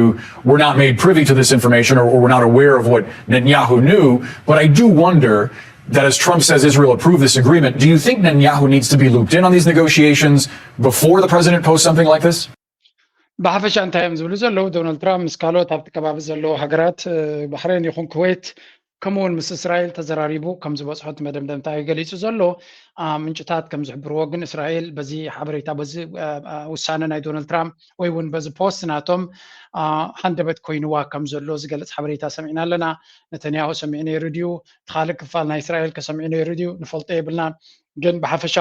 were not made privy to this information or, or were not aware of what Netanyahu knew. But I do wonder that as Trump says Israel approved this agreement, do you think Netanyahu needs to be looped in on these negotiations before the president posts something like this? ብሓፈሻ እንታይ እዮም ዝብሉ ዘለዉ? ዶናልድ ትራምፕ ምስ ካልኦት ኣብቲ ከባቢ ዘለዉ ሃገራት ባሕሬን ይኹን ኩዌት ከምኡ እውን ምስ እስራኤል ተዘራሪቡ ከም ዝበፅሖ እቲ መደምደምታ እዩ ገሊፁ ዘሎ። ምንጭታት ከም ዝሕብርዎ ግን እስራኤል በዚ ሓበሬታ በዚ ውሳነ ናይ ዶናልድ ትራምፕ ወይ እውን በዚ ፖስት ናቶም ሃንደበት ኮይንዋ ከም ዘሎ ዝገልፅ ሓበሬታ ሰሚዕና ኣለና። ነተንያሁ ሰሚዑ ነይሩ ድዩ? እቲ ካልእ ክፋል ናይ እስራኤል ከሰሚዑ ነይሩ ድዩ? ንፈልጦ የብልናን። ግን ብሓፈሻ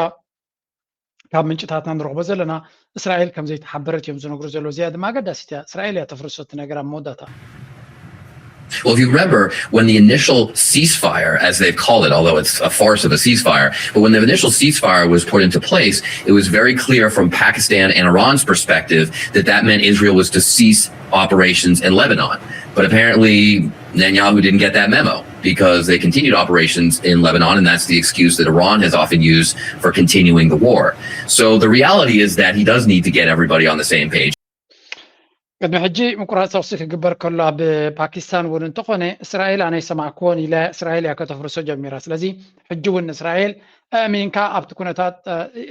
ካብ ምንጭታትና ንረኽቦ ዘለና እስራኤል ከም ዘይተሓበረት እዮም ዝነግሩ ዘለዉ። እዚኣ ድማ ኣገዳሲት እያ። እስራኤል እያ ተፍርሶ እቲ ነገር ኣብ መወዳእታ። Well, if you remember, when the initial ceasefire, as they've called it, although it's a farce of a ceasefire, but when the initial ceasefire was put into place, it was very clear from Pakistan and Iran's perspective that that meant Israel was to cease operations in Lebanon. But apparently, Netanyahu didn't get that memo because they continued operations in Lebanon, and that's the excuse that Iran has often used for continuing the war. So the reality is that he does need to get everybody on the same page. ቅድሚ ሕጂ ምቁራፅ ተኩሲ ክግበር ከሎ ኣብ ፓኪስታን እውን እንተኾነ እስራኤል ኣነ ይሰማዕክዎን ኢለ እስራኤል እያ ከተፍርሶ ጀሚራ። ስለዚ ሕጂ እውን እስራኤል ኣእሚንካ ኣብቲ ኩነታት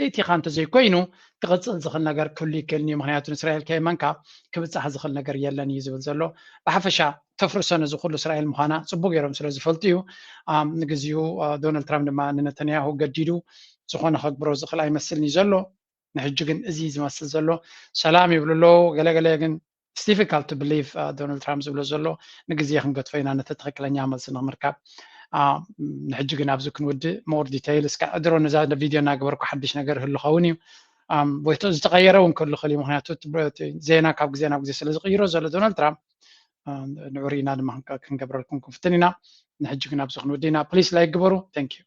እቲኻ እንተዘይኮይኑ ክቕፅል ዝኽእል ነገር ክህሉ ይክእልን እዩ። ምክንያቱ ንእስራኤል ከየመንካ ክብፃሕ ዝኽእል ነገር የለን እዩ ዝብል ዘሎ። ብሓፈሻ ተፍርሶ ነዚ ኩሉ እስራኤል ምዃና ፅቡቅ ገይሮም ስለ ዝፈልጡ እዩ። ንግዚኡ ዶናልድ ትራምፕ ድማ ንነተንያሁ ገዲዱ ዝኾነ ከግብሮ ዝኽእል ኣይመስልን እዩ ዘሎ። ንሕጂ ግን እዚ ዝመስል ዘሎ ሰላም ይብሉ ኣለዉ። ገለገለ ግን it's difficult to believe ዶናልድ ትራምፕ ዝብሎ ዘሎ። ንግዜ ክንገድፎ ኢና ነቲ ትኽክለኛ መልሲ ንምርካብ። ንሕጂ ግን ኣብዚ ክንውድእ more detail እስካ እድሮ ነዛ ቪድዮ እናገበርኩ ሓድሽ ነገር ህሉ ኸውን እዩ ወይ ዝተቐየረ እውን ክህሉ ክእል እዩ። ምክንያቱ ዜና ካብ ግዜ ናብ ግዜ ስለ ዝቕይሮ ዘሎ ዶናልድ ትራምፕ ንዑ ርኢና ድማ ክንገብረልኩም ክንፍትን ኢና። ንሕጂ ግን ኣብዚ ክንውድእ ኢና። ፕሊስ ላይክ ግበሩ። Thank you።